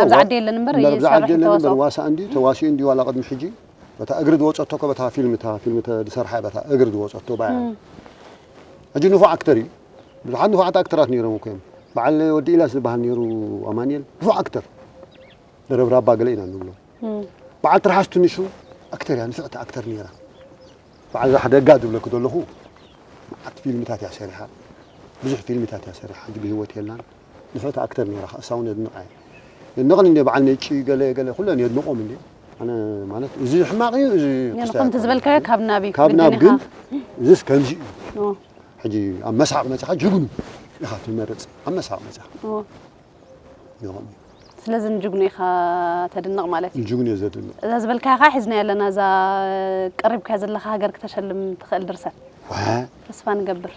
ኣብዚ ዓዲ የለን እምበር ይሰርሕ ተዋስኦ ዋሳ እንዲ ተዋሲኡ እንዲ ዋላ ቅድሚ ሕጂ በታ እግሪ ዝወጸቶ ከ በታ ፊልም እታ ፊልም ዝሰርሓ በታ እግሪ ዝወጸቶ ባያ ሕጂ ንፉዕ ኣክተር እዩ ብዙሓት ንፉዓት ኣክተራት ነይሮም እኮ እዮም በዓል ወዲ ኢላስ ዝበሃል ነይሩ ኣማንኤል ንፉዕ ኣክተር ደረብራባ ገለ ኢና ንብሎ በዓል ትርሓስ ትንሹ ኣክተር እያ ንፍዕቲ ኣክተር ነይራ በዓል ዛሕደጋ ዝብለክ ዘለኹ መዓት ፊልምታት እያ ሰሪሓ ብዙሕ ፊልምታት እያ ሰሪሓ ሕጂ ብህይወት የላን ንፍዕቲ ኣክተር ነይራ እሳ እውን የድንቃ እየ የድንቕን እንደ በዓል ነጭ ገለ ገለ ኩለን የድንቆም እንደ ኣነ ማለት እዚ ሕማቕ እዩ እዚ ከምቲ ዝበልካዮ ካብ ናብ እዩ ካብ ናብ ግን እዚስ ከምዚ እዩ ሕጂ ኣብ መስሓቕ መፅኻ ጅግኑ ኢኻ ትመርፅ ኣብ መስሓቕ መፅኻ ይኾን ስለዚ ንጅግኑ ኢኻ ተድንቕ ማለት እዩ ንጅግኑ እየ ዘድንቕ እዛ ዝበልካያ ኸዓ ሒዝናያ ኣለና እዛ ቀሪብካያ ዘለኻ ሃገር ክተሸልም ትኽእል ድርሰት ተስፋ ንገብር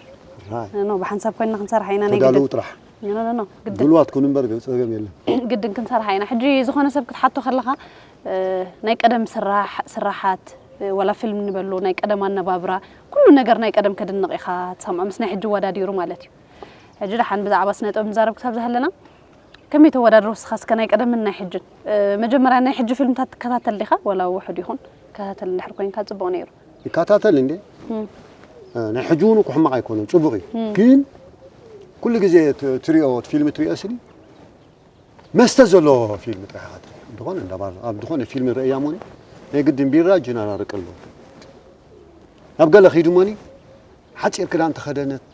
ኖ ብሓንሳብ ኮይንና ክንሰርሓ ኢና ናይ ተዳለዉ ግድን ጥራሕ ኖ ኖ ኖ ግድን ድልዋት ኩን እምበር ጸገም የለን ግድን ክንሰርሓ ኢና ሕጂ ዝኾነ ሰብ ክትሓቶ ከለኻ ናይ ቀደም ስራሕ ስራሓት ወላ ፊልም ንበሎ ናይ ቀደም ኣነባብራ ኩሉ ነገር ናይ ቀደም ከድንቕ ኢኻ ትሰምዖ ምስ ናይ ሕጂ ወዳዲሩ ማለት እዩ ሕጂ ደሓን ብዛዕባ ስነ ጥበብ ንዛረብ ክሳብ ዝሃለና ከመይ ተወዳድሮ እስኻ እስከ ናይ ቀደምን ናይ ሕጅን መጀመርያ ናይ ሕጂ ፊልምታት ትከታተል ዲኻ ወላ ውሑድ ይኹን ትከታተል እንድሕር ኮይንካ ጽቡቕ ነይሩ ይከታተል እንዴ ናይ ሕጂ እውን እኮ ሕማቕ ኣይኮነን ጽቡቕ እዩ ግን ኩሉ ግዜ ትሪኦ ፊልም ትሪኦ ስኒ መስተ ዘለዎ ፊልም ጥራሕ ኢኻ ትርኢ። እንተኾነ እንዳ ባር ኣብ ዝኾነ ፊልም ረእያ እሞኒ ናይ ግድን ቢራ ጅን ኣራርቂ ኣለዎ። ናብ ገለ ኺዱ እሞኒ ሓጺር ክዳን ተኸደነት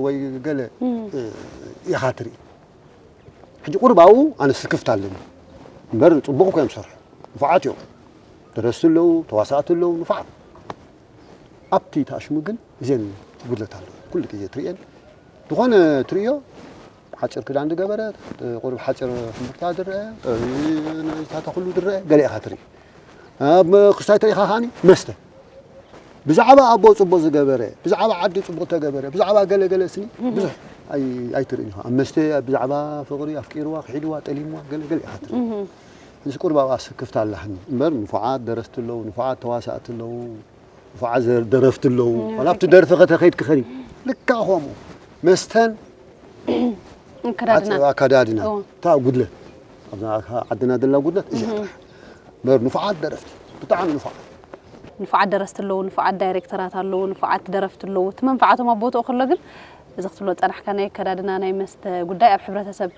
ወይ ገለ ኢኻ ትርኢ። ሕጂ ቁሩብ ኣብኡ ኣነ ስክፍታ ኣለኒ እምበር ጽቡቕ እኮ እዮም ዝሰርሑ ንፉዓት እዮም። ደረስቲ ኣለዉ፣ ተዋሳእቲ ኣለዉ፣ ንፉዓት ኣብቲ ተኣሽሙ ግን እዘን ጉድለት ኣለዎ ኩሉ ግዜ ትርእየን ዝኾነ ትርእዮ ሓፂር ክዳን ዝገበረ ቁሩብ ሓፂር ሕምብርታ ዝረአ ናይታታ ኩሉ ዝረአ ገለ ኢኻ ትርኢ ኣብ ክስታይ ተሪኻ ከዓኒ መስተ ብዛዕባ ኣቦ ፅቡቅ ዝገበረ ብዛዕባ ዓዲ ፅቡቅ ተገበረ ብዛዕባ ገለ ገለ ስኒ ብዙሕ ኣይትርእን ኢኻ ኣብ መስተ ብዛዕባ ፍቅሪ ኣፍቂርዋ ክሒድዋ ጠሊምዋ ገለ ገለ ኢኻ ትርኢ ምስ ቁሩብ ኣብኣ ስክፍታ ኣላህኒ እምበር ንፉዓት ደረስቲ ኣለዉ ንፉዓት ተዋሳእቲ ኣለዉ ንፉዓት ደረፍቲ ኣለዉ ዋላ ኣብቲ ደርፊ ከተኸይድ ክኸኒ ልካ ከምኡ መስተን ኣከዳድና እታ ጉድለት ኣብዛ ዓድና ዘላ ጉድለት እዚኣ ጥራሕ እምበር ንፉዓት ደረፍቲ ብጣዕሚ ንፉዓት ንፉዓት ደረስቲ ኣለዉ ንፉዓት ዳይሬክተራት ኣለዉ ንፉዓት ደረፍቲ ኣለዉ እቲ መንፍዓቶም ኣብ ቦትኡ ከሎ ግን እዚ ክትብሎ ዝፀናሕካ ናይ ኣከዳድና ናይ መስተ ጉዳይ ኣብ ሕብረተሰብ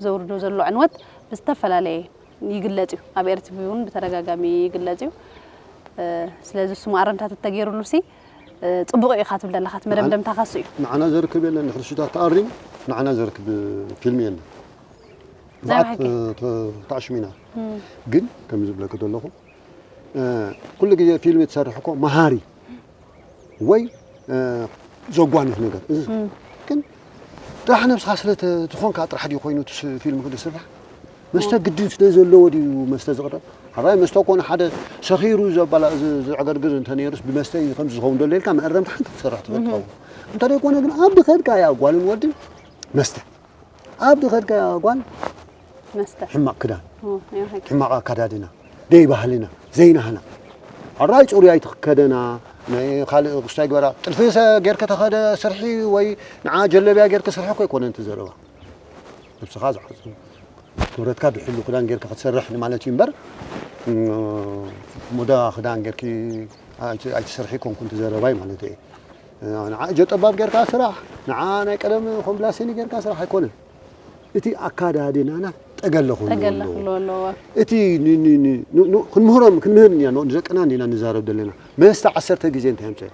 ዘውርዶ ዘሎ ዕንወት ብዝተፈላለየ ይግለፅ እዩ ኣብ ኤርትቪ እውን ብተደጋጋሚ ይግለፅ እዩ ስለዚ እሱ መኣረምታት እተገይሩሉ ሲ ፅቡቕ እዩ ኢኻ ትብል ዘለኻ እቲ መደምደምታኻ እሱ እዩ ንዓና ዘርክብ የለን ድሕሪ ሽታት ተኣሪም ንዓና ዘርክብ ፊልም የለን ብዙሓት ተኣሽሚና ግን ከም ዝብለክ ዘለኹ እ፣ ኩሉ ግዜ ፊልም ትሰርሕ እኮ መሃሪ ወይ፣ እ፣ ዘጓንፍ ነገር። እዚ እም። ግን ጥራሕ ነብስኻ ስለ ተ-፣ ዝኾንካ ጥራሕ ድዩ ኮይኑ እቲ ስ-፣ ፊልም ክድስራሕ? መስተ ግድን ስለ ዘለዎ ድዩ መስተ ዝቕረብ? ሓራይ መስተ ኮነ ሓደ ሰኺሩ ዘባላ-፣ ዝ-፣ ዘዕገርግር እንተ ነይሩስ ብመስተ እዩ ከምዚ ዝኸውን ዘሎ ኢልካ መእረምቲ ሓንቲ ክትሰርሕ ትኽእል እም። ትኸውን። እንተ ደይኮነ ግን ኣብ ዝኸድካያ ጓልን ወድን መስተ። ኣብ ዝኸድካያ ጓል መስተ። ሕማቕ ክዳን፣ ኦ፣ ናይ ሓቂ። ሕማቕ ኣካዳድና፣ ደይ ባህልና፣ ዘይናህና። ሕራይ ጽሩይ ኣይትኽከደና፣ ናይ ካልእ ክስታይ ግበራ። ጥልፊ ሰ-፣ ጌርከ ተኸደ ስርሒ ወይ ንዓ ጀለብያ ጌርከ ስርሒ እኮ ኣይኮነን እቲ ዘረባ። ነብስኻ ዝዓጽ፣ ክብረትካ ድሕሉ ክዳን ጌርካ ክትሰርሕ ንማለት እዩ እምበር፣ እም፣ ሞዳ ክዳን ጌርኪ ኣይቲ-፣ ኣይትሰርሒ ኮንኩ እቲ ዘረባይ ማለት እየ። ንዓ እጀ ጠባብ ጌርካ ስራሕ፣ ንዓ ናይ ቀደም ኮምብላሴኒ ጌርካ ስራሕ ኣይኮነን። እቲ ኣካዳድናና ጠገለ ክህልዎ ጠገለ ኣለዎ። ክህልዎ ኣለዎ። እቲ ን-፣ ን-፣ ን-፣ ን-፣ ን-፣ ክንምህሮም፣ ክንምህር እንዲና፣ ን-፣ ንደቅና እንዲና ንዛረብ ዘለና። መስተ ዓሰርተ ግዜ እንታይ ኣምፅኦ?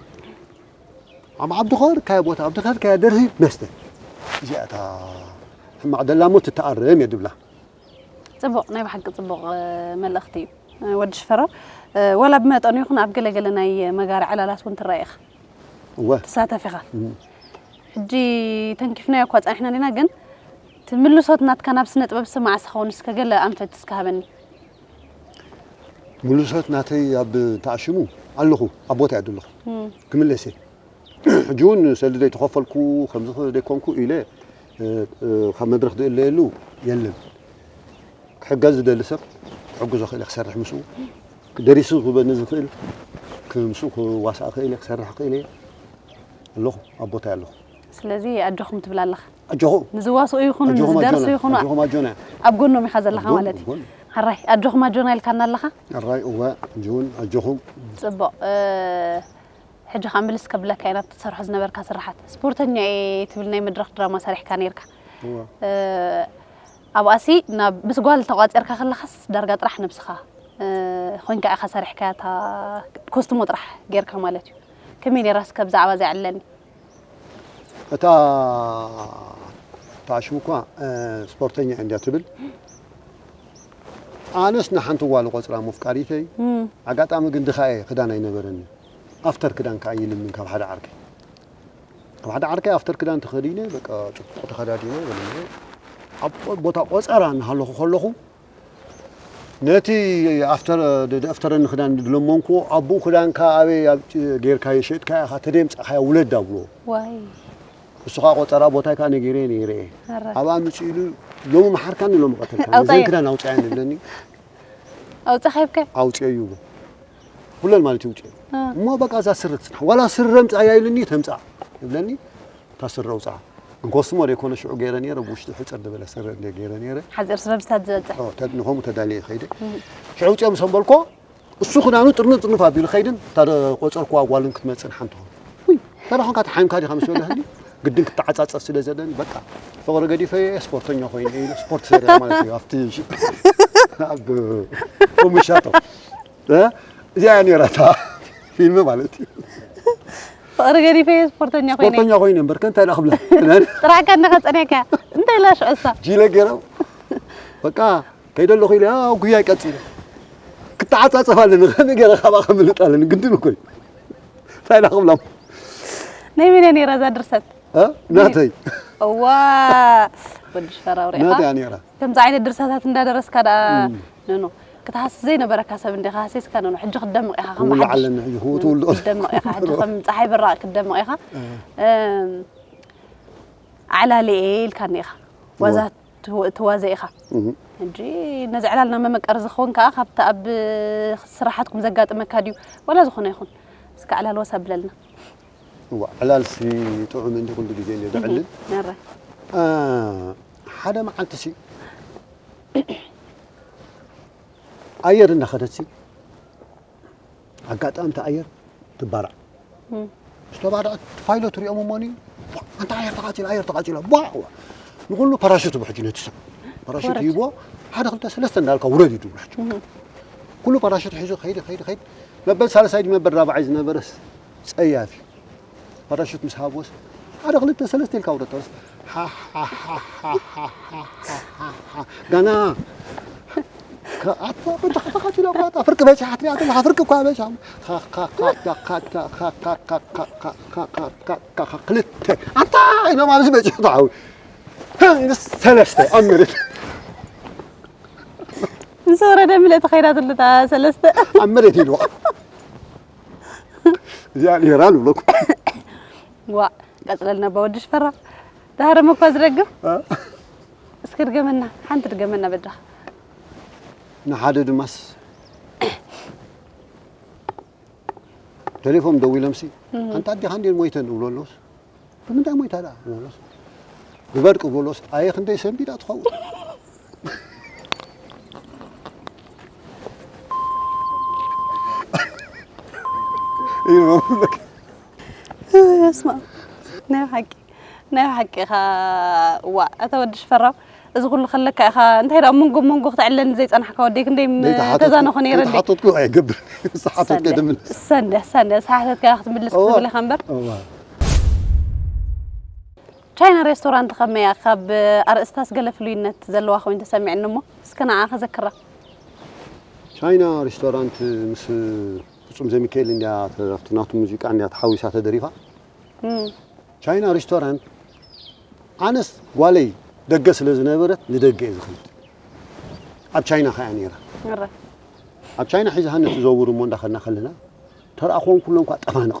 ኣብ፣ ኣብ ዝኸድካዮ ቦታ፣ ኣብ ዝኸድካዮ ደርፊ መስተ። እዚኣ እታ ሕማቕ ደላሞ ትተኣረም እየ ድብላ። ጽቡቕ፣ ናይ ብሓቂ ጽቡቕ፣ እ፣ መልእኽቲ እዩ። እ፣ ወዲ ሽፈራው፣ እ፣ ወላ ብመጠኑ ይኹን ኣብ ገለ ገለ ናይ መጋሪ ዕላላት እውን ትረአ ኢኻ። እወ። ትሳተፍ ኢኻ። እም። ሕጂ ተንኪፍናዮ እኳ ጸኒሕና ዲና፣ ግን እቲ ምልሶት ናትካ ናብ ስነ ጥበብ ስማዕ ስኸውን እስከ ገለ ኣንፈት እስከ ሃበኒ። ምልሶት ናተይ ኣብ ተኣሽሙ ኣለኹ፣ ኣብ ቦታ እየ ዘለኹ። እም። ክምለስ እየ። ሕጂ እውን ሰልዲ ዘይተኸፈልኩ፣ ከምዚ ከ ዘይኮንኩ ኢለ፣ እ፣ እ፣ ካብ መድረኽ ዝእለየሉ የለን። ክሕገዝ ዝደሊ ሰብ ክሕግዞ ክእል እየ፣ ክሰርሕ ምስኡ። ደሪሱ ክህበኒ ዝኽእል፣ ክ-፣ ምስኡ ክዋሳእ ክእል እየ፣ ክሰርሕ ክእል እየ። ኣለኹ፣ ኣብ ቦታይ ኣለኹ። ስለዚ ኣጆኹም ትብል ኣለኻ። ኣጆኹም። ንዝዋስኡ ይኹኑ፣ ኣጆኹም ንዝደርሱ ኣጆና። ይኹኑ፣ ኣጆኹም ኣጆና። ኣብ ጎኖም ኢኻ ዘለኻ ኣብ ጎን-፣ ማለት እዩ። ኣብ ጎን። ሕራይ፣ ኣጆኹም ኣጆና ኢልካና ኣለኻ። ሕራይ፣ እወ፣ ሕጂ እውን ኣጆኹም። ጽቡቕ፣ እ፣ ሕጂ ኸኣ ምልስ ከብለካ እየ ናብቲ ትሰርሖ ዝነበርካ ስራሓት። ስፖርተኛ እየ ትብል ናይ መድረኽ ድራማ ሰሪሕካ ነይርካ። እወ። እ፣ ኣብኣሲ ናብ ምስ ጓል ተቋጺርካ ከለኻስ ዳርጋ ጥራሕ ነብስኻ፣ እ፣ ኮይንካ ኢኻ ሰሪሕካያ፣ እታ ኮስትሞ ጥራሕ ጌርካ ማለት እዩ። ከመይ ነይራ እስከ ብዛዕባ እዚኣ ዕለኒ? እታ፣ እታ ሽም እኳ፣ እ፣ ስፖርተኛ እያ እንድያ ትብል። ኣነስ ንሓንቲ ጓል ቆጽራ መፍቃሪተይ፣ እም። ኣጋጣሚ ግን ድኻ እየ፣ ክዳን ኣይነበረኒ። ኣፍተር ክዳን ከኣ ይልምን ካብ ሓደ ዓርከይ። ካብ ሓደ ዓርከይ ኣፍተር ክዳን ተኸዲነ፣ በቃ፣ ጽቡቕ ተኸዳዲነ፣ በልኒ። ኣብ ቦታ ቆጸራ እናሃለኹ ከለኹ፣ ነቲ ኣፍተር-፣ ደ-፣ ደፍተረኒ ክዳን ዝለመንኩዎ፣ ኣቦኡ ክዳንካ ኣበይ ኣብ ጭ-፣ ጌርካዮ ሸጥካዮ ኢኻ፣ ተደይ ምጻእካዮ ውለድ ኣብልዎ። ዋይ። እሱ ኸኣ ቆጸራ ቦታይ ከኣ ነጊረ ነይረ እየ። ኣረ። ኣብኣ ምጽእ ኢሉ፣ "ሎሚ መሓርካኒ፣ ሎሚ ቀተልካኒ፣ ኣውጻየ። እዘን ክዳን ኣውጻየን" ይብለኒ። ኣውጻኻዮ ከ? ኣውጽኤ እዩ እብሎ። ኩለን ማለት ይውጽኤ። እ። እሞ በቃ እዛ ስረ ትጽናሕ። ዋላ ስረ ምጻእ እያ ኢሉኒ፣ ተምጻእ ይብለኒ። እታ ስረ ኣውጽኣ። ግን ኮስትሞ ዘይኮነ ሽዑ ገይረ ነይረ፣ ብውሽጢ ሕጽር ዝበለ ስረ እንደ ገይረ ነይረ። ሓጺር ስረ ብስታት ዝበጽሕ። ኦ፣ ተ-፣ ንኸምኡ ተዳልየ ከይደ። እም። ሽዑ ውጽኦ ምስ ኣበልኮ፣ እሱ ክዳኑ ጥርንፍ ጥርንፍ ኣቢሉ ከይድን፣ እታ ደ-፣ ቆጸርኩዋ ጓልን ክትመጽእን ሓንቲ ኾን። ውይ፣ ታዲያ ኾንካ ተሓይምካ ዲኻ ምስ በለትኒ፣ ግድን ክተዓጻጸፍ ስለ ዘለኒ፣ በቃ፣ ፍቕሪ ገዲፈ እየ፣ ስፖርተኛ ኮይነ እየ ኢለ፣ ስፖርት ሰሪሐ ማለት እዩ፣ ኣብቲ ሽ-፣ ኣብ ኮመሻጦ። እ? እዚኣ እያ ነይራ እታ ፊልም ማለት እዩ። ፍቕሪ ገዲፈ እየ፣ ስፖርተኛ ኮይነ። ስፖርተኛ ኮይነ እምበር፣ ከ እንታይ ደኣ ክብላ? ጥራካ እንዳኸጸነካ፣ እንታይ ኢላ ሽዑ እሳ? ጂለ ገይሮም፣ በቃ፣ ከይደ ኣለኹ ኢለ፣ ኣው፣ ጉያይ ቀጺለ። ክተዓጻጸፍ ኣለኒ፣ ከመይ ገይረ ካብኣ ከምልጥ ኣለኒ፣ ግድን እኮ እዩ። እንታይ ደኣ ክብሎም? ናይ መን እያ ነይራ እዛ ድርሰት? እ? ናተይ። እዋ፣ ወዲ ሽፈራው ርኢኻ? ናተይ እያ ነይራ። ከምዚ ዓይነት ድርሰታት እንዳደረስካ ደኣ፣ እም። ኖኖ፣ ክትሃስስ ዘይነበረካ ሰብ እንዲኻ ሃሲስካ፣ ኖኖ፣ ሕጂ ክትደምቕ ኢኻ፣ ከም ክውልዕ ሓድሽ። ኣለኒ፣ ሕጂ ክውልዕ። ክትደምቕ ኢኻ፣ ሕጂ ከም ጸሓይ ብራቕ ክትደምቕ ኢኻ። እ። እም፣ ኣዕላሊ እየ ኢልካኒ ኢኻ። እዋ። ዋዛ ትወ-፣ ትዋዘ ኢኻ። እህ። ሕጂ ነዚ ዕላልና መመቀሪ ዝኸውን ከኣ ካብቲ ኣብ ስራሓትኩም ዘጋጥመካ ድዩ? ዋላ ዝኾነ ይኹን። እስከ ዕላል ወስ ኣብለልና። እዋ፣ ዕላልሲ ጥዑም እንዲ ኩሉ ግዜ እንዲ እህ፣ ዘዕልን። ነረ። አ፣ ሓደ መዓልቲ ሲ ኣየር እንዳኸደት ሲ ኣጋጣሚ እቲ ኣየር ትባራዕ። እም። ዝተባርዐት ፓይሎት ሪኦም እሞኒ፣ "ቧ፣ ኣንታ ኣየር ተቓጺላ፣ ኣየር ተቓጺላ፣ ቧ!" ንኹሉ ፓራሹት ብሕጂ ነቲ ሰብ። ፓራሹት ወረድ። ሂቦ፣ ሓደ ክልተ ሰለስተ እንዳልካ ውረድ እዩ ዝብሎ ሕጂ። እም። ኩሉ ፓራሹት ሒዙ ከይደ፣ ከይደ፣ ከይደ። መበል ሳልሳይ ድዩ መበል ራብዓይ ዝነበረስ ጸያፊ። ፓራሹት ምስ ሃቦስ፣ ሓደ ክልተ ሰለስተ ኢልካ ውረድ ተረስ። ሓ፣ ሓ፣ ሓ። ጋና ኣታ ብድኻ ኢሎም ኣታ ፍርቂ በጺሓትኒ ኣታ ፍርቂ እኳ በጺሓ። ክልተ ኣታ ኢሎም ኣብዚ በጺሑ ተዓው። ሰለስተ ኣብ መሬት። ምስ ወረደ ምልእቲ ከይዳትሉ እታ ሰለስተ። ኣብ መሬት ኢልዋ። እዚኣ ነይራ ንብለኩም። ዋ ቀጽለልና ኣባ ወዲ ሽፈራ። ዳህረ መኳ ዝረግም። እስኪ ድገመና፣ ሓንቲ ድገመና በጃኻ። ንሓደ ድማስ ቴሌፎን ደዊሎምሲ፣ "ኣንታ ኣዴኻ እንዴት ሞይተን?" እብሎ ኣለውስ፣ "ብምንታይ ሞይታ ደኣ?" እብሎ ኣለውስ፣ "ብበርቂ" እብሎ ኣለውስ፣ ኣየ ክንደይ ሰንቢዳ ትኸውን? እዩ። ስማ ናይ ሓቂ ናይ ሓቂ ኢኻ። ዋ ኣታ ወዲ ሽፈራው፣ እዚ ኩሉ ከለካ ኢኻ እንታይ ደኣ መንጎ መንጎ ክተዕለኒ ዘይጸናሕካ ወደይ ክንደይ ተዛነኾ ነይረ እንዴ? ሓተትኩ ኣይገብር። ሓተትከ ድምልስ። ሰንደ ሰንደ ሳሕተትካ ክትምልስ ክትብል ኢኻ እምበር። እዋ። ቻይና ሬስቶራንት ከመያ ካብ ኣርእስታስ ገለ ፍሉይነት ዘለዋ ኮይኑ ተሰሚዕኒ እሞ እስከ ንዓ ከዘክራ። ቻይና ሬስቶራንት ምስ ፍጹም ዘሚካኤል እንዲያ ተረፍቲ ናቱ ሙዚቃ እንዲያ ተሓዊሳ ተደሪፋ። ቻይና ሬስቶራንት ኣነስ ጓለይ ደገ ስለ ዝነበረት ንደገ እየ ዝኸይድ። ኣብ ቻይና ከያ ነይራ። ኣብ ቻይና ሒዛሃኒ ትዘውር እሞ እንዳኸድና ከለና ተረኣኽዎም ኩሎም እኳ ጠፋንቕ።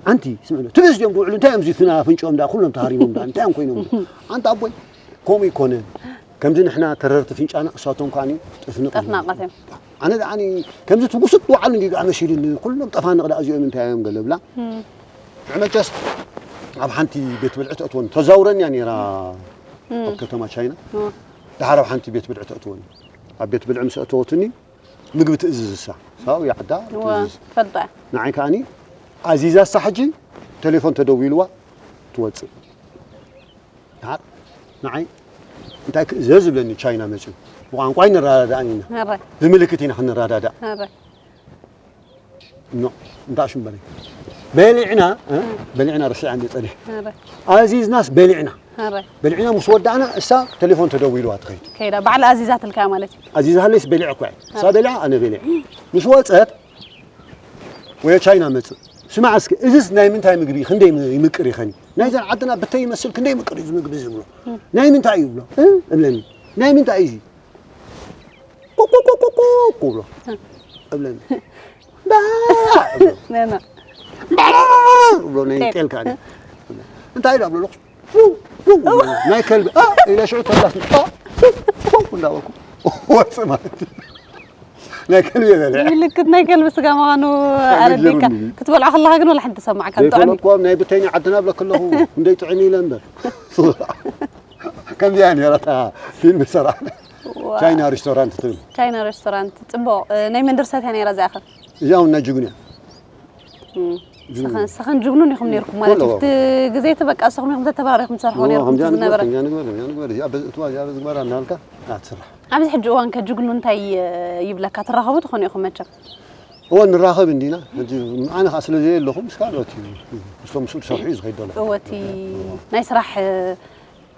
ኣንቲ ስምዕሉ ትብስ ድዮም ዝውዕሉ እንታይ እዮም ዝትና ኣፍንጭኦም ዳ ኩሎም ተሃሪሞም ዳ እንታይ እዮም ኮይኖም? ኣንታ ኣቦይ ከምኡ ይኮነን። ከምዚ ንሕና ተረርቲ ፍንጫና እሳቶም ከዓኒ ጥፍንቕ ጠፍናቐት እዮም። ኣነ ደኣኒ ከምዚ ትጉስጥ ውዓሉ እንዲ ደኣ መሲሉኒ ኩሎም ጠፋንቕ ደኣ እዚኦም እንታይ እዮም ገለ ብላ። ንመቸስ ኣብ ሓንቲ ቤት ብልዒ ተእትወኒ ተዛውረኒ እያ ነይራ ኣብ ከተማ ቻይና። ድሓር ኣብ ሓንቲ ቤት ብልዒ ተእትወኒ ኣብ ቤት ብልዒ ምስ ኣተወትኒ ምግቢ ትእዝዝ እሳ ሳው ያዕዳ ትእዝዝ። ፈልጣ ንዓይ ከዓኒ ኣዚዛ እሳ ሕጂ ቴሌፎን ተደዊልዋ ትወፅእ። ድሓር ንዓይ እንታይ ክእዘዝ ዝብለኒ ቻይና መፅዩ ብቋንቋ ኣይንረዳዳእን ኢና። ኧረ ብምልክት ኢና ክንረዳዳእ። ኧረ ኖ እንዳ ሽምበለይ በሊዕና እ? በሊዕና ረሲዓ እንደ ፀኒሕ ኧረ ኣዚዝናስ በሊዕና ኧረ በሊዕና ምስ ወዳእና እሳ ቴሌፎን ተደዊልዋ ትኸይድ። ከይዳ ባዕላ ኣዚዛትልካ ማለት እዩ። ኣዚዛለይስ በሊዐ እኳ እየ። እሳ በሊዓ ኣነ በሊዐ። ምስ ወፀት ወየ ቻይና መፅእ። ስማዕ እስኪ እዚስ ናይ ምንታይ ምግቢ ክንደይ ይምቅር ይኸን? ናይዘን ዓድና ብተይ ይመስል ክንደይ ይምቅር እዩ እዚ ምግቢ እዚ ብሎ። ናይ ምንታይ እዩ ብሎ እ? እብለኒ ናይ ምንታይ እዩ እዚ? ቁቁቁቁቁ እብሎ እብለኒ። ባ እብሎ ነና ባባ እብሎ ናይ ጤል። ጤል ካኒ እንታይ ኢላ ብሎ ናይ ከልቢ አ ኢላ ሽዑ ተላስ አ እንዳበልኩ ወፅ ማለት እዩ። ናይ ከልቢ የበለ ምልክት ናይ ከልቢ ስጋ ምዃኑ ኣረዲካ። ክትበልዖ ከለኻ ግን ወላ ሓንቲ ሰማዕካ ብጣዕሚ ዘይፈለጥኳም ናይ ብተይኒ ዓድና ብለክ ኣለኹ። እንደይ ጥዕም ኢለ እምበር ከምዚኣ ነራታ ፊልም ሰራ። ቻይና ሬስቶራንት ትብል። ቻይና ሬስቶራንት ጽቡቕ ናይ መንደር ሰትያ ነራ እዚኣኸ። እዚኣ እውን ናይ ጅግንያ ሰኸን ጅግኑን ኢኹም ነርኩም ማለት እዩ። እቲ ግዜ እቲ በቃ ንስኹም ኢኹም ተተባራሪኹም ትሰርሑ ነርኩም። እቲ ዝነበረ እዚኣ በዝግበራ እናልካ ኣትስራሕ። ኣብዚ ሕጂ እዋን ከ ጅግኑ እንታይ ይብለካ? ትራኸቡ ትኾኑ ኢኹም መቸም። እወ ንራኸብ እንዲና ሕጂ። ኣነ ከዓ ስለ ዘየለኹ ምስ ካልኦት እዩ ምስቶም ምስኡ ዝሰርሑ እዩ ዝኸይድ ዘሎ። እወ እቲ ናይ ስራሕ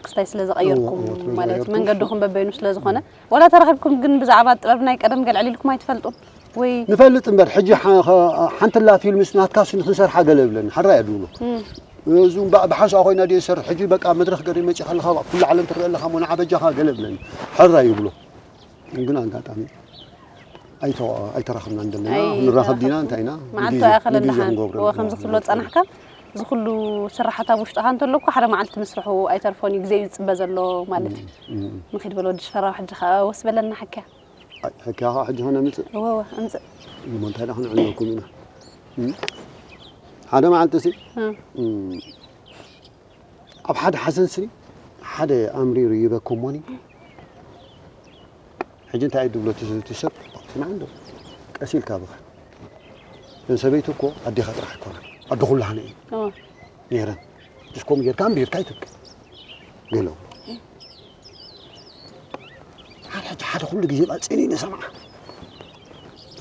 ክስታይ ስለ ዝቐየርኩም ማለት መንገድኹም በበይኑ ስለ ዝኾነ ወላ ተረኺብኩም ግን ብዛዕባ ጥበብ ናይ ቀደም ገልዕል ኢልኩም ኣይትፈልጡን ወይ? ንፈልጥ እምበር ሕጂ ሓንትላ ፊልምስ ናትካስ ንክንሰርሓ ገለ ብለኒ ሓራይ እያ ድብሎ። እዙ ብሓንሳ ኮይና ድየ ዝሰርሕ ሕጂ በቃ መድረክ ገሪ መፂ ከለካ ኩሉ ዓለም ትርኢ ኣለካ ሞ ንዓ በጃካ ገለ ብለኒ ሓራይ ይብሎ። ግን ኣጋጣሚ ኣይተራኸብና እንደለና ንራኸብ ዲና እንታይ ኢና መዓልቲ ኣኸለና ከምዚ ክብሎ ዝፀናሕካ እዚ ኩሉ ስራሓት ኣብ ውሽጥኻ እንተሎ እኮ ሓደ መዓልቲ ምስርሑ ኣይተርፎን እዩ። ግዜ እዩ ዝፅበ ዘሎ ማለት እዩ። ንኺድ በል ወዲ ሽፈራው ሕጂ ከዓ ወስ በለና ሓኪያ። ሕኪያ ከዓ ሕጂ ኸነ ምፅእ እወ እወ እምፅእ። እሞ እንታይ ደኣ ክንዕልለኩም ኢና። ሓደ መዓልቲ ሲ ኣብ ሓደ ሓዘን ስኒ ሓደ ኣምሪሩ ይበከሞኒ። ሕጂ እንታይ እዩ ድብሎ እቲ ሰብ ስማዕ እንዶ ቀስ ኢልካ ብኻ እተን ሰበይቲ እኮ ኣዴኻ ጥራሕ ኣይኮና ኣደ ኩላህና እዩ ነይረን። እስኮም ጌርካ ኣንቢርካ ይትብክ ገለ ሓደ ሕጂ ሓደ ኩሉ ግዜ ባፅኒ ንሰምዓ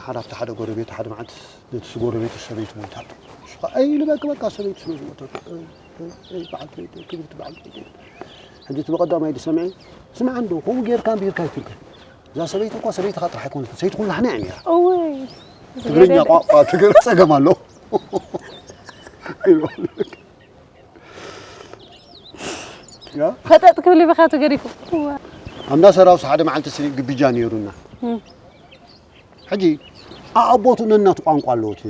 ሓደ ኣብቲ ሓደ ጎረቤት ሓደ መዓልቲ ነቲ ጎረቤት ሰበይቱ ሞይታቶ። እሱ ከዓ ኣይ ልበክ በቃ ሰበይቱ ስለ ዝሞተት በዓልቲ ቤት ክብርቲ በዓልቲ ቤት ሕጂ እቲ ብቐዳማይ ዝሰምዐ ስምዓ እንዶ ከምኡ ጌርካ ኣንቢርካ ይትብክ እዛ ሰበይቲ እኮ ሰበይትኻ ጥራሕ ኣይኮነትን፣ ሰበይቲ ኩላህና እያ ነይራ። እወይ፣ ትግርኛ ቋንቋ ትግር ጸገም ኣሎ። ያ? ፈጠጥ ክብል ይበኻ ተገሪፉ። እዋ። ኣምዳ ሰራውስ ሓደ መዓልቲ ስኒ ግብጃ ነይሩና። እም። ሕጂ ኣቦቱ ነናቱ ቋንቋ ኣለዎት።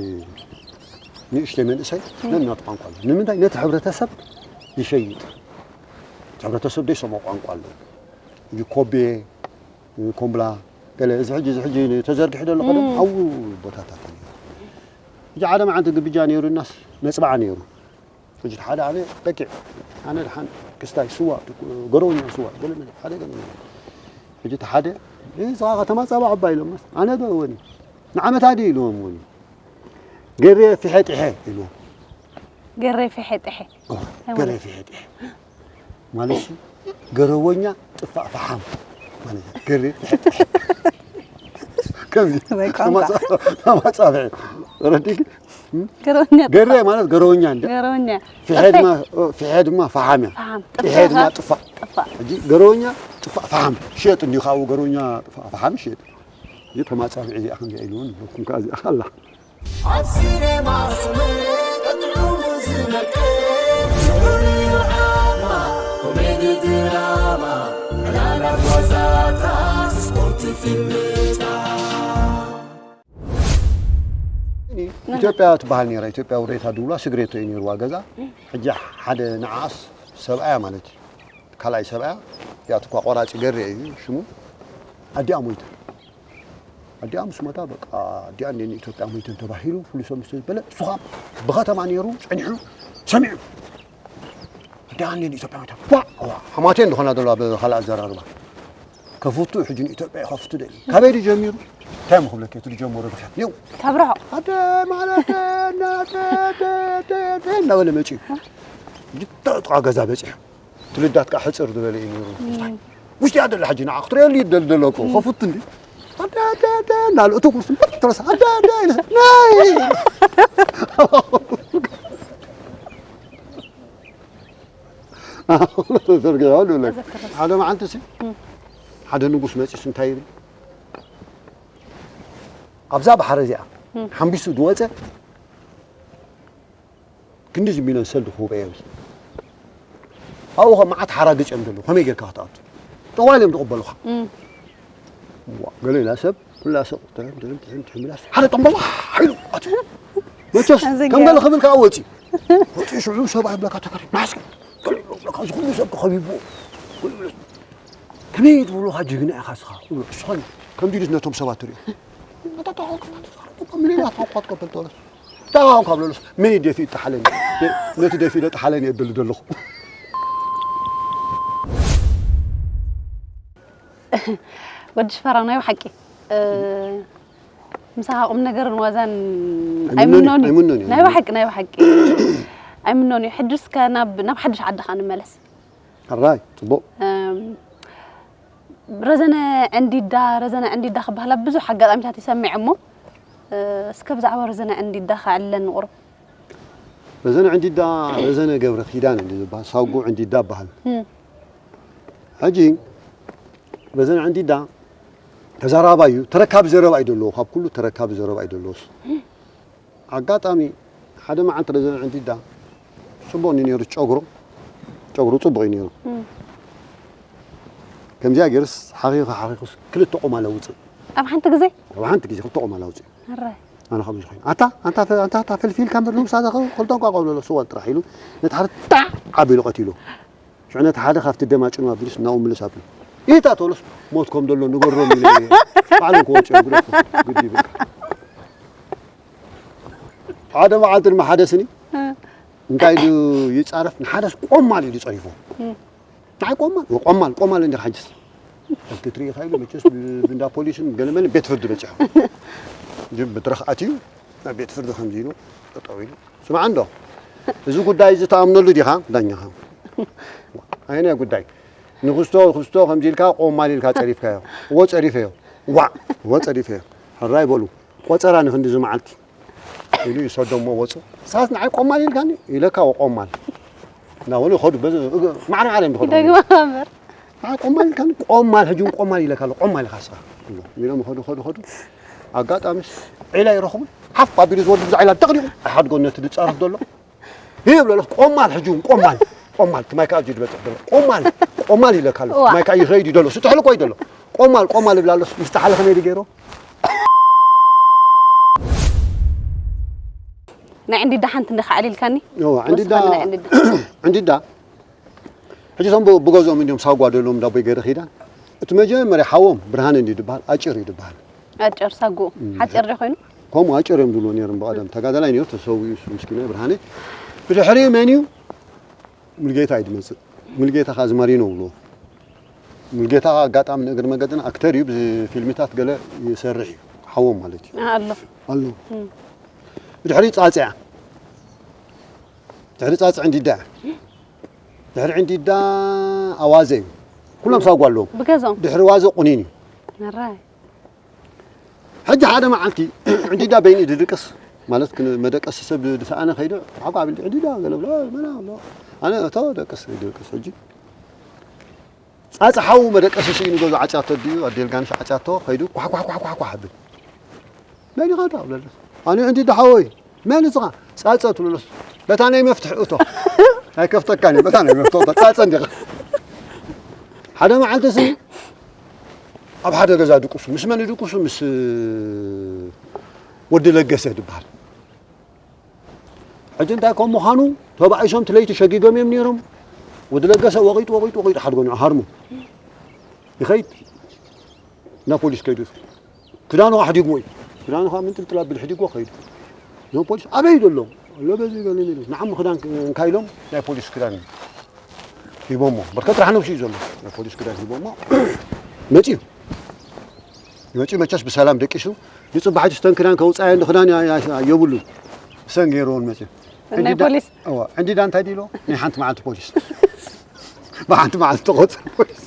ንእሽተይ መንእሰይ ነናቱ ቋንቋ ኣለዎ። ንምንታይ? ነቲ ሕብረተሰብ ይሸይጥ። እቲ ሕብረተሰብ ዘይሰምዖ ቋንቋ ኣለዎ። ሕጂ ኮቤ፣ ኮምብላ፣ ገለ እዚ ሕጂ፣ እዚ ሕጂ ተዘርጊሑ ዘሎ ከደም ኣብኡ ቦታታት እዩ። ሕጂ ሓደ መዓልቲ ግብጃ ነይሩናስ መጽባዓ ነይሩ። ሕጂ ሓደ ኣነ በቂዕ፣ ኣነ ድሓን ክስታይ ስዋ፣ ገረውኛ ስዋ፣ ገለ መለ፣ ሓደ ገለ መለ። ሕጂ እቲ ሓደ፣ "እዚ ኸዓ ከተማ ጻባ ዓባይ" ኢሎምስ፣ ኣነ ዶ ወኒ፣ "ንዓመታ ድዩ?" ኢልዎም ወኒ። "ገሬ ፊሐ ጢሐ" ኢልዎም። ገሬ ፊሐ ጢሐ። ኦ፣ ገሬ ፊሐ ጢሐ። ማለት ሲ፣ ገረወኛ ጥፋእ ፈሓም ማለት እዩ። ገሬ ፊሐ ጢሐ። ከምዚ ናይ ቋንቋ። ተማጻ-፣ ተማጻብዒ። ረዲግ? ገረወኛ ገሬ ማለት ገረወኛ እንደ? ገረወኛ። ፊሐ ድማ፣ ኦ፣ ፊሐ ድማ ፈሓም እያ። ፈሓም። ጢሐ ድማ ጥፋእ። ጥፋእ። ጥፋእ። ሕጂ ገረወኛ ጥፋእ ፈሓም። ሽየጥ እንዲዩ ካብኡ ገረወኛ ጥፋእ ፈሓም ሽየጥ። እዚ ተማጻብዒ እዚኣ ከምዚኣ ኢልውን፣ በኩም ከኣ እዚኣ ኣላ። ኣብ ሲኔማ ስምዒት ጥዑም ዝነቅል፣ ዝኽሪ ዓማ፣ ኮሜዲ ድራማ፣ ዕላላት ዋዛታት፣ ስፖርት ፊልምታት። እኒ ኢትዮጵያ ትበሃል ነይራ። ኢትዮጵያ ውሬታ ድብሉዋ ስግሬቶ እዩ ነይርዋ ገዛ። ሕጂ ሓደ ንዓኣስ ሰብኣያ ማለት እዩ። ካልኣይ ሰብኣያ ያትኳ ቆራፂ ገሬ እዩ ሽሙ። ኣዲኣ ሞይታ። ኣዲኣ ምስ ሞታ በቃ ኣዲኣ እንደ ኢትዮጵያ ሞይተን ተባሂሉ ኩሉ ሰብ ምስ ዝበለ እሱ ኸዓ ብኸተማ ነይሩ ጸኒሑ ሰሚዑ። ኣዲኣ እንደ ኢትዮጵያ ሞይታ። ዋ! ዋ! ሓማቴ እንደኾና ዘለዋ ብኻልእ ኣዘራርባ። ከፍቱ ሕጂ ንኢትዮጵያ ይኸፍቱ ደሊ። ካበይ ድዩ ጀሚሩ? እንታይ ምኽብለክ እቲ ዝጀመሮ ብኽያት? ኔው! ካብ ርሑቕ። ኣደ ማለት እናተ እናበለ መጺኡ። ግጥጥቓ ገዛ በጺሑ። ትልዳት ከዓ ሕፅር ዝበለ እዩ ነይሩ። ውሽጢ ኣደለ ሕጂ ንዓ ክትሪኦ ልዩ ደል ደሎ እኮ ከፉት እንዲ ኣደ ኣደ ኣደ እናሉ እቶ ኩርሲ በት ተረሳ ኣደ ኣደ ኢለ ናይ ተዘርጊሑ ኣሉ ለክ ሓደ መዓልቲ ሲ ሓደ ንጉስ መፂሱ እንታይ ይብል ኣብዛ ባሕሪ እዚኣ ሓምቢሱ ዝወፀ ክንዲ ዝሚልዮን ሰልዲ ክህቦ እየ ብል ኣብኡ ከ መዓት ሓራግፅ እዮም ዘለዉ ከመይ ጌርካ ክትኣቱ ጠዋል እዮም ዝቕበሉኻ ገለ ኢላ ሰብ ኩላ ሰብ ትሕም ትሕም ትሕም ትሕም ኢላ ሓደ ጠምበላ ሓይሉ ኣትዩ መቸስ ከም ገለ ክብል ከዓ ወፂ ወፂ ሽዑ ሰብ ኣይብለካ ተከሪ ማስክ ገለ ኢሎ ብለካ እዚ ኩሉ ሰብ ከቢብዎ ከመይ ትብሉኻ ጅግና ኢኻ ስኻ ክብሉ እስኸን ከምዚ ኢሉስ ነቶም ሰባት ትሪኦ ኣታ ተዋውካ ተዛረቡ እኮ ምን ይላል ተዋውካ ትቀበል ተወለስ ተዋውካ ብለሉስ ምን ይደፊ ይጠሓለኒ ነቲ ደፊ ዶ ጠሓለኒ የብል ዘለኹ ወዲ ሽፈራው ናይ ብሓቂ ምሳኻ ቁም ነገርን ዋዛን ኣይምኖን እዩ ናይ ብሓቂ ናይ ብሓቂ ኣይምኖን እዩ ሕድስከ ናብ ሓድሽ ዓድኻ ንመለስ ሕራይ ፅቡቕ ረዘነ ዕንዲዳ ረዘነ ዕንዲዳ ክበሃላ ብዙሕ ኣጋጣሚታት ይሰምዕ እሞ እስከ ብዛዕባ ረዘነ ዕንዲዳ ከዕልለኒ ቁሩብ ረዘነ ዕንዲዳ ረዘነ ገብረ ኪዳነ እንዲ ዝበሃል ሳጉ ዕንዲዳ በሃል ሕጂ ረዘነ ዕንዲዳ ተዛራባይ እዩ ተረካቢ ዘረባ እዩ ዘለዎ ካብ ኩሉ ተረካቢ ዘረባ እዩ ዘለዎ ኣጋጣሚ ሓደ መዓልቲ ረዘነ ዕንዲዳ ጽቡቕ እዩ ነይሩ ጨጉሩ ጨጉሩ ጽቡቕ እዩ ነይሩ ከምዚኣ ገይርስ ሓኺኹ ሓኺኹስ ክልተ ቆማል ኣውፅእ ኣብ ሓንቲ ግዜ ኣብ ሓንቲ ግዜ ክልተ ቆማል ኣውፅእ ኣነ ከምዚ ኮይኑ ኣታ ኣንታ ኣንታ ኣታ ፈልፊል ከም ዘለዉ ሳዛ ክልተ እንቋ ቆሎ ስዋል ጥራሕ ኢሉ ነቲ ሓደ ጣዕ ኣቢሉ ቀቲሉ ሽዑ ነቲ ሓደ ካብቲ ደም ኣጭኑ ኣቢሉስ እናኡ ምልስ ኣቢሉ ኢታ ተብሎስ ሞት ከም ዘሎ ንገሮም ኢለ እየ ባዕሎም ክወፁ እዮም ግደፎም ግዲ ይብልካ ሓደ መዓልቲ ድማ ሓደ ስኒ እንታይ ኢሉ ይፃረፍ ንሓደስ ቆማል ኢሉ ፀሪፎ ንዓይ ቆማል ቆማል ቆማል እንዲኻ ሕጅስ ክትርኢ ኢኻ ኢሉ መቸስ ብእንዳ ፖሊስን ገለመልን ቤት ፍርዲ በፂሑ ጅብ ብድረኽ ኣትዩ ናብ ቤት ፍርዲ ከምዚ ኢሉ ጠጠው ኢሉ ስማዕ እንዶ እዚ ጉዳይ እዚ ተኣምነሉ ዲኻ ዳኛኻ ኣይነ ጉዳይ ንክስቶ ክስቶ ከምዚ ኢልካ ቆማል ኢልካ ጸሪፍካዮ እዎ ጸሪፈዮ ዋዕ እዎ ጸሪፈዮ ሕራይ በሉ ቆጸራ ንክንዲ ዝመዓልቲ ኢሉ ይሰዶ እሞ ወፁ ሳስ ንዓይ ቆማል ኢልካኒ ኢለካ ወቆማል እናበሉ ይኸዱ ማዕረ ማዕረ እዮም ዝኸዱ ንዓ ቆማል ኢልካኒ፣ ቆማል፣ ሕጂ እውን ቆማል ኢለካ ኣሎ፣ ቆማል ኢኻ እስኻ። ኢሎም ኸዱ፣ ኸዱ፣ ኸዱ። ኣጋጣሚስ ዒላ ይረኽቡ። ሓፍ ኣቢሉ ዝወዲ ብዛ ዒላ ደቕዲቑ ኣይሓድጎን ነቲ ዝጻረፍ ዘሎ። ይብሎ ኣሎ፣ ቆማል፣ ሕጂ እውን ቆማል፣ ቆማል፣ እቲ ማይ ከዓ ኣብዚ ዝበጽሕ ዘሎ። ቆማል፣ ቆማል ኢለካ ኣሎ። እዋ። ማይ ከዓ ይኸይድ እዩ ዘሎ፣ ስጥሕሉ እኮ እዩ ዘሎ። ቆማል፣ ቆማል ይብላ ኣሎ፣ ምስ ጠሓለ ከመይ ድገይሮ? ናይ ዕንዲዳ ሓንቲ እንደ ከዓል ኢልካኒ? እዋ፣ ዕንዲዳ፣ ወስኻኒ ናይ ዕንዲዳ። ዕንዲዳ። ሕጂ እቶም ብ-፣ ብገዝኦም እንዲዮም ሳጓ ደሎም ዳቦይ ገይረ ኺዳ። እቲ መጀመርያ ሓዎም ብርሃነ እንዲዩ ድበሃል፣ ኣጭር እዩ ድበሃል። ኣጭር ሳጉኡ። እም። ሓጺር ዶ ኮይኑ? ከምኡ ኣጭር እዮም ዝብልዎ ነይሮም ብቐደም። ተጋዳላይ ነይሩ፣ ተሰዊኡ እሱ ምስኪናይ ብርሃነ። ብድሕሪኡ መን እዩ? ሙሉጌታ እዩ ዝመጽእ። ሙሉጌታ ኸዓ ዝማሪኖ ብልዎ። ሙሉጌታ ኸዓ ኣጋጣሚ ንእግሪ መገድና ኣክተር እዩ፣ ብፊልምታት ገለ ይሰርሕ እዩ። ሓዎም ማለት እዩ። ኣሎ። ኣሎ። እም። ብድሕሪኡ ጻጽያ። ድሕሪ ጻጽ ዕንዲዳ። ድሕሪ ዕንዲዳ ኣዋዘ እዩ። ኩሎም ሳጓ ኣለዎም። ብገዝኦም? ድሕሪ ዋዘ ቁኒን እዩ። መራይ። ሕጂ ሓደ መዓልቲ ዕንዲዳ በይኑ ድድቅስ፣ ማለት ክን-፣ መደቀሲ ሰብ ዝሰኣነ ከይዱ፣ ዓቋ ብል ዕንዲዳ ገለ ብሎ፣ መና ኣሎ። ኣነ እቶ ደቅስ፣ ድቅስ ሕጂ። ጻጽ ሓዉ መደቀሲ ስኢኑ ገዝኡ ዓጽያቶ ድዩ፣ ኣዴ ልጋንሽ ዓጽያቶ፣ ከይዱ ኳሕ፣ ኳሕ፣ ኳሕ፣ ኳሕ፣ ኳሕ ይብል። መን ኢኻ ዳ? ብለለስ። ኣነ ዕንዲዳ ሓወይ፣ መን እስኻ? ጻጸ ትብለለስ። በታ ናይ መፍትሕ እቶ። ኣይከፍተካን እዩ፣ በታ ናይ መፍትሕ እቶ። ጻጸ እንዲኻ። ሓደ መዓልቲ ሲ ኣብ ሓደ ገዛ ድቁሱ። ምስ መን ድቁሱ? ምስ ወዲ ለገሰ ድበሃል። ሕጂ እንታይ ከም ምዃኑ ተባኢሶም እቲ ለይቲ ሸጊጎም እዮም ነይሮም። ወዲ ለገሰ ወቒጡ፣ ወቒጡ፣ ወቒጡ ሓድጎ ንዑ ሃርሙ። ይኸይድ። ናብ ፖሊስ ከይዱ። ክዳኑ ኸዓ ሕዲግዎ እዩ። ክዳኑ ኸዓ ምንጥልጥል ኣቢሉ ሕዲግዎ ከይዱ። እዞም ፖሊስ ኣበይ ዘሎ? ኣሎ በዚ ገለ ሚሉ። ንዓም ክዳን እንካ ኢሎም ናይ ፖሊስ ክዳን ሂቦሞ። በርከት ረሓ ነብሱ እዩ ዘሎ። ናይ ፖሊስ ክዳን ሂቦሞ። መጺኡ። ይመጽእ መቸስ ብሰላም ደቂሱ፣ ንጽባሒቱ ስተን ክዳን ከውጻእየን ክዳን ያ-፣ ያ-፣ የብሉን። ሰን ገይርዎን መጽእ። ናይ ዕንዲዳ-፣ ፖሊስ? እዋ፣ ዕንዲዳ እንታይ ድኢሎ? ናይ ሓንቲ መዓልቲ ፖሊስ። ብሓንቲ መዓልቲ ተቖጽር ፖሊስ።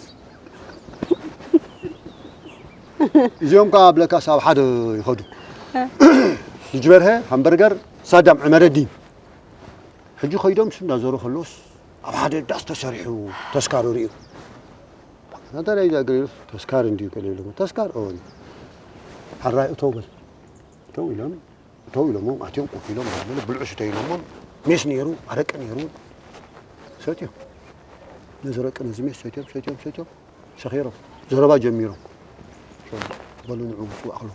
እዚኦም ከኣ ብለካስ ኣብ ሓደ ይኸዱ። እ። ልጅ በርሀ፣ ሃምበርገር፣ ሳዳም ዕመረዲን። ሕጂ ኸይዶም እሱ እንዳዞሩ ከለውስ ኣብ ሓደ ዳስ ተሰሪሑ ተስካሩ ርእዩ። እንታይ ደኣ እዩ ዘግርም? ተስካር እንድዩ ገለ ኢሎሞ። ተስካር? እወ። ሕራይ እተው በል። እተው ኢሎም፣ እተው ኢሎሞም፣ ኣትዮም ኮፍ ኢሎም፣ ብልዑ ስተ ኢሎሞም፣ ሜስ ነይሩ፣ ኣረቂ ነይሩ። ሰትዮም። ነዚ ረቂ ነዚ ሜስ ሰትዮም፣ ሰትዮም፣ ሰትዮም፣ ሰኺሮም። ዘረባ ጀሚሮም። በሉ ንዑ ውጹ ኣኽሉ።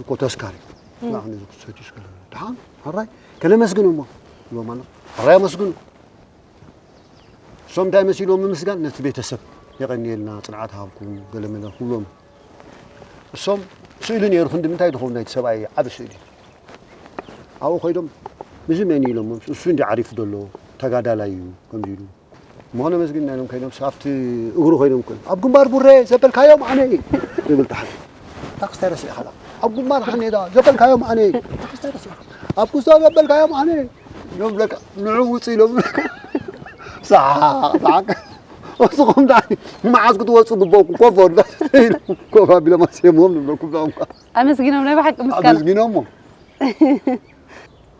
እኮ ተስካር እዩ። እም። ንዓኹም ነዚ ክትሰትዩ እስከ። ደሓን፣ ሕራይ፣ ከነመስግን እሞ። ይብሎም ኣሎ። ሕራይ ኣመስግኑ። እሶም እንታይ መሲሎም ምምስጋን ነቲ ቤተሰብ የቐንየልና፣ ጽንዓት ሃብኩም፣ ገለ መለ ክብሎም። እሶም ስእሊ ነይሩ፣ ክንዲ ምንታይ ዝኸውን ናይቲ ሰብኣይ ዓቢ ስእሊ። ኣብኡ ኸይዶም፣ "እዚ መን እዩ?" ኢሎሞም፣ "እሱ እንዲ ዓሪፉ ዘሎ፣ ተጋዳላይ እዩ፣ ከምዚ ኢሉ። እሞ ነመስግን" ኢሎም ከይዶም፣ ኣብቲ እግሩ ኸይዶም ከ፣ "ኣብ ግንባር ቡሬ ዘበልካዮም ኣነ እየ" ይብል ተሓት። እታ ክስታይ ረሲዕኻ ደኣ። "ኣብ ግንባር ሓኔዳ ዘበልካዮም ኣነ እየ" እታ ክስታይ ረሲዕኻ። "ኣብ ኩስቶ ዘበልካዮም ኣነ እየ" ኢሎም ብለካ፣ "ንዑ ውጽእ" ኢሎም ብለካ። ሳሓቕ፣ ሳሓቕ። እስኹም ደኣ ንመዓዝ ክትወጹ ግበእኩም? ኮፍ በሉ። ኮፍ ኣቢሎም ኣስየምዎም ንብለኩም ብኦም ከኣ። ኣመስጊኖም ናይ ብሓቂ ምስጋና። ኣመስጊኖሞ።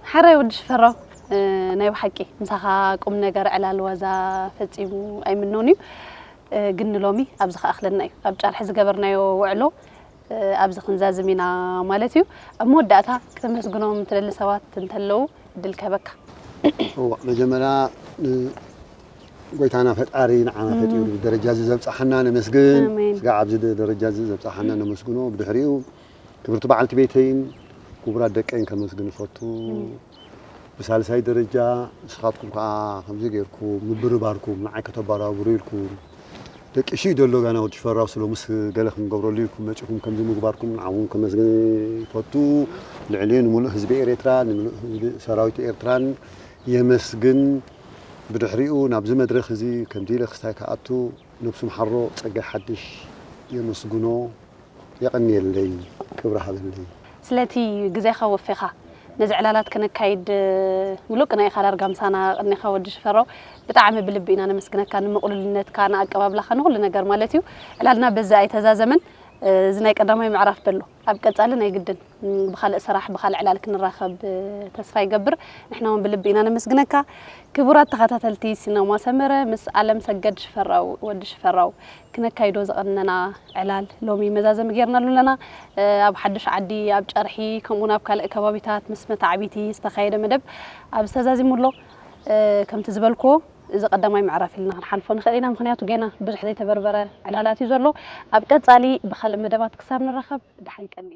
ሓራይ ወዲ ሽፈራው፣ እ፣ ናይ ብሓቂ ምሳኻ ቁም ነገር ዕላል ዋዛ ፈጺሙ ኣይምነውን እዩ። እ፣ ግን ንሎሚ ኣብዚ ክኣኽለና እዩ። ኣብ ጫርሒ ዝገበርናዮ ውዕሎ፣ እ፣ ኣብዚ ክንዛዝም ኢና ማለት እዩ። ኣብ መወዳእታ ክተመስግኖም ትደሊ ሰባት እንተለዉ ዕድል ክህበካ። እዋ፣ መጀመርያ ንጎይታና ፈጣሪ ንዓና እም። ፈጢሩ ደረጃ እዚ ዘብጽሓና ነመስግን። ኣሜን። ስጋዕ ኣብዚ ደ-፣ ደረጃ እዚ ዘብጽሓና ነመስግኖ። ብድሕሪኡ ክብርቲ በዓልቲ ቤተይን ክቡራት ደቀይን ከመስግን እፈቱ። እም። ብሳልሳይ ደረጃ ንስኻትኩም ከኣ ከምዚ ጌርኩም ምብርባርኩም ንዓይ ከተበራብሩ ኢልኩም ደቂሱ እዩ ዘሎ ጋና ወዲ ሽፈራው ስለ ምስ ገለ ክንገብረሉ ኢልኩም መጺኹም ከምዚ ምግባርኩም ንዓኹም ከመስግን ይፈቱ። ልዕሊኡ ንምሉእ ህዝቢ ኤርትራ፣ ንምሉእ ህዝቢ ሰራዊት ኤርትራን የመስግን። ብድሕሪኡ ናብዚ መድረኽ እዚ ከምዚ ኢለ ክስታይ ክኣቱ ነብሱ ምሓሮ ጸጋይ ሓድሽ የመስግኖ። የቐንየለይ፣ ክብሪ ሃበለይ። ስለቲ ግዜኻ ወፊኻ ነዚ ዕላላት ከነካይድ ምሉእ ቅነ ኢኻ ዳርጋ ምሳና ቀኒኻ ወዲ ሽፈራው። ብጣዕሚ ብልቢ ኢና ነመስግነካ ንምቕሉልነትካ፣ ንኣቀባብላኻ፣ ንኹሉ ነገር ማለት እዩ። ዕላልና በዚ ኣይተዛዘመን። እዚ ናይ ቀዳማይ ምዕራፍ በሎ ኣብ ቀጻሊ ናይ ግድን ብኻልእ ስራሕ ብኻልእ ዕላል ክንራኸብ ተስፋ ይገብር። ንሕና እውን ብልቢ ኢና ነመስግነካ። ክቡራት ተኸታተልቲ ሲነማ ሰመረ፣ ምስ ኣለም ሰገድ ሽፈራው፣ ወዲ ሽፈራው፣ ክነካይዶ ዝቐነና ዕላል ሎሚ መዛዘሚ ጌርናሉ ኣለና። ኣብ ሓዱሽ ዓዲ፣ ኣብ ጨርሒ፣ ከምኡውን ኣብ ካልእ ከባቢታት ምስ መታዕቢቲ ዝተኻየደ መደብ ኣብዚ ተዛዚሙ ኣሎ። ከምቲ ዝበልክዎ፣ እዚ ቀዳማይ ምዕራፍ ኢልና ክንሓልፎ ንኽእል ኢና፣ ምኽንያቱ ገና ብዙሕ ዘይተበርበረ ዕላላት እዩ ዘሎ። ኣብ ቀጻሊ ብኻልእ መደባት ክሳብ ንራኸብ፣ ደሓን ቀኒ።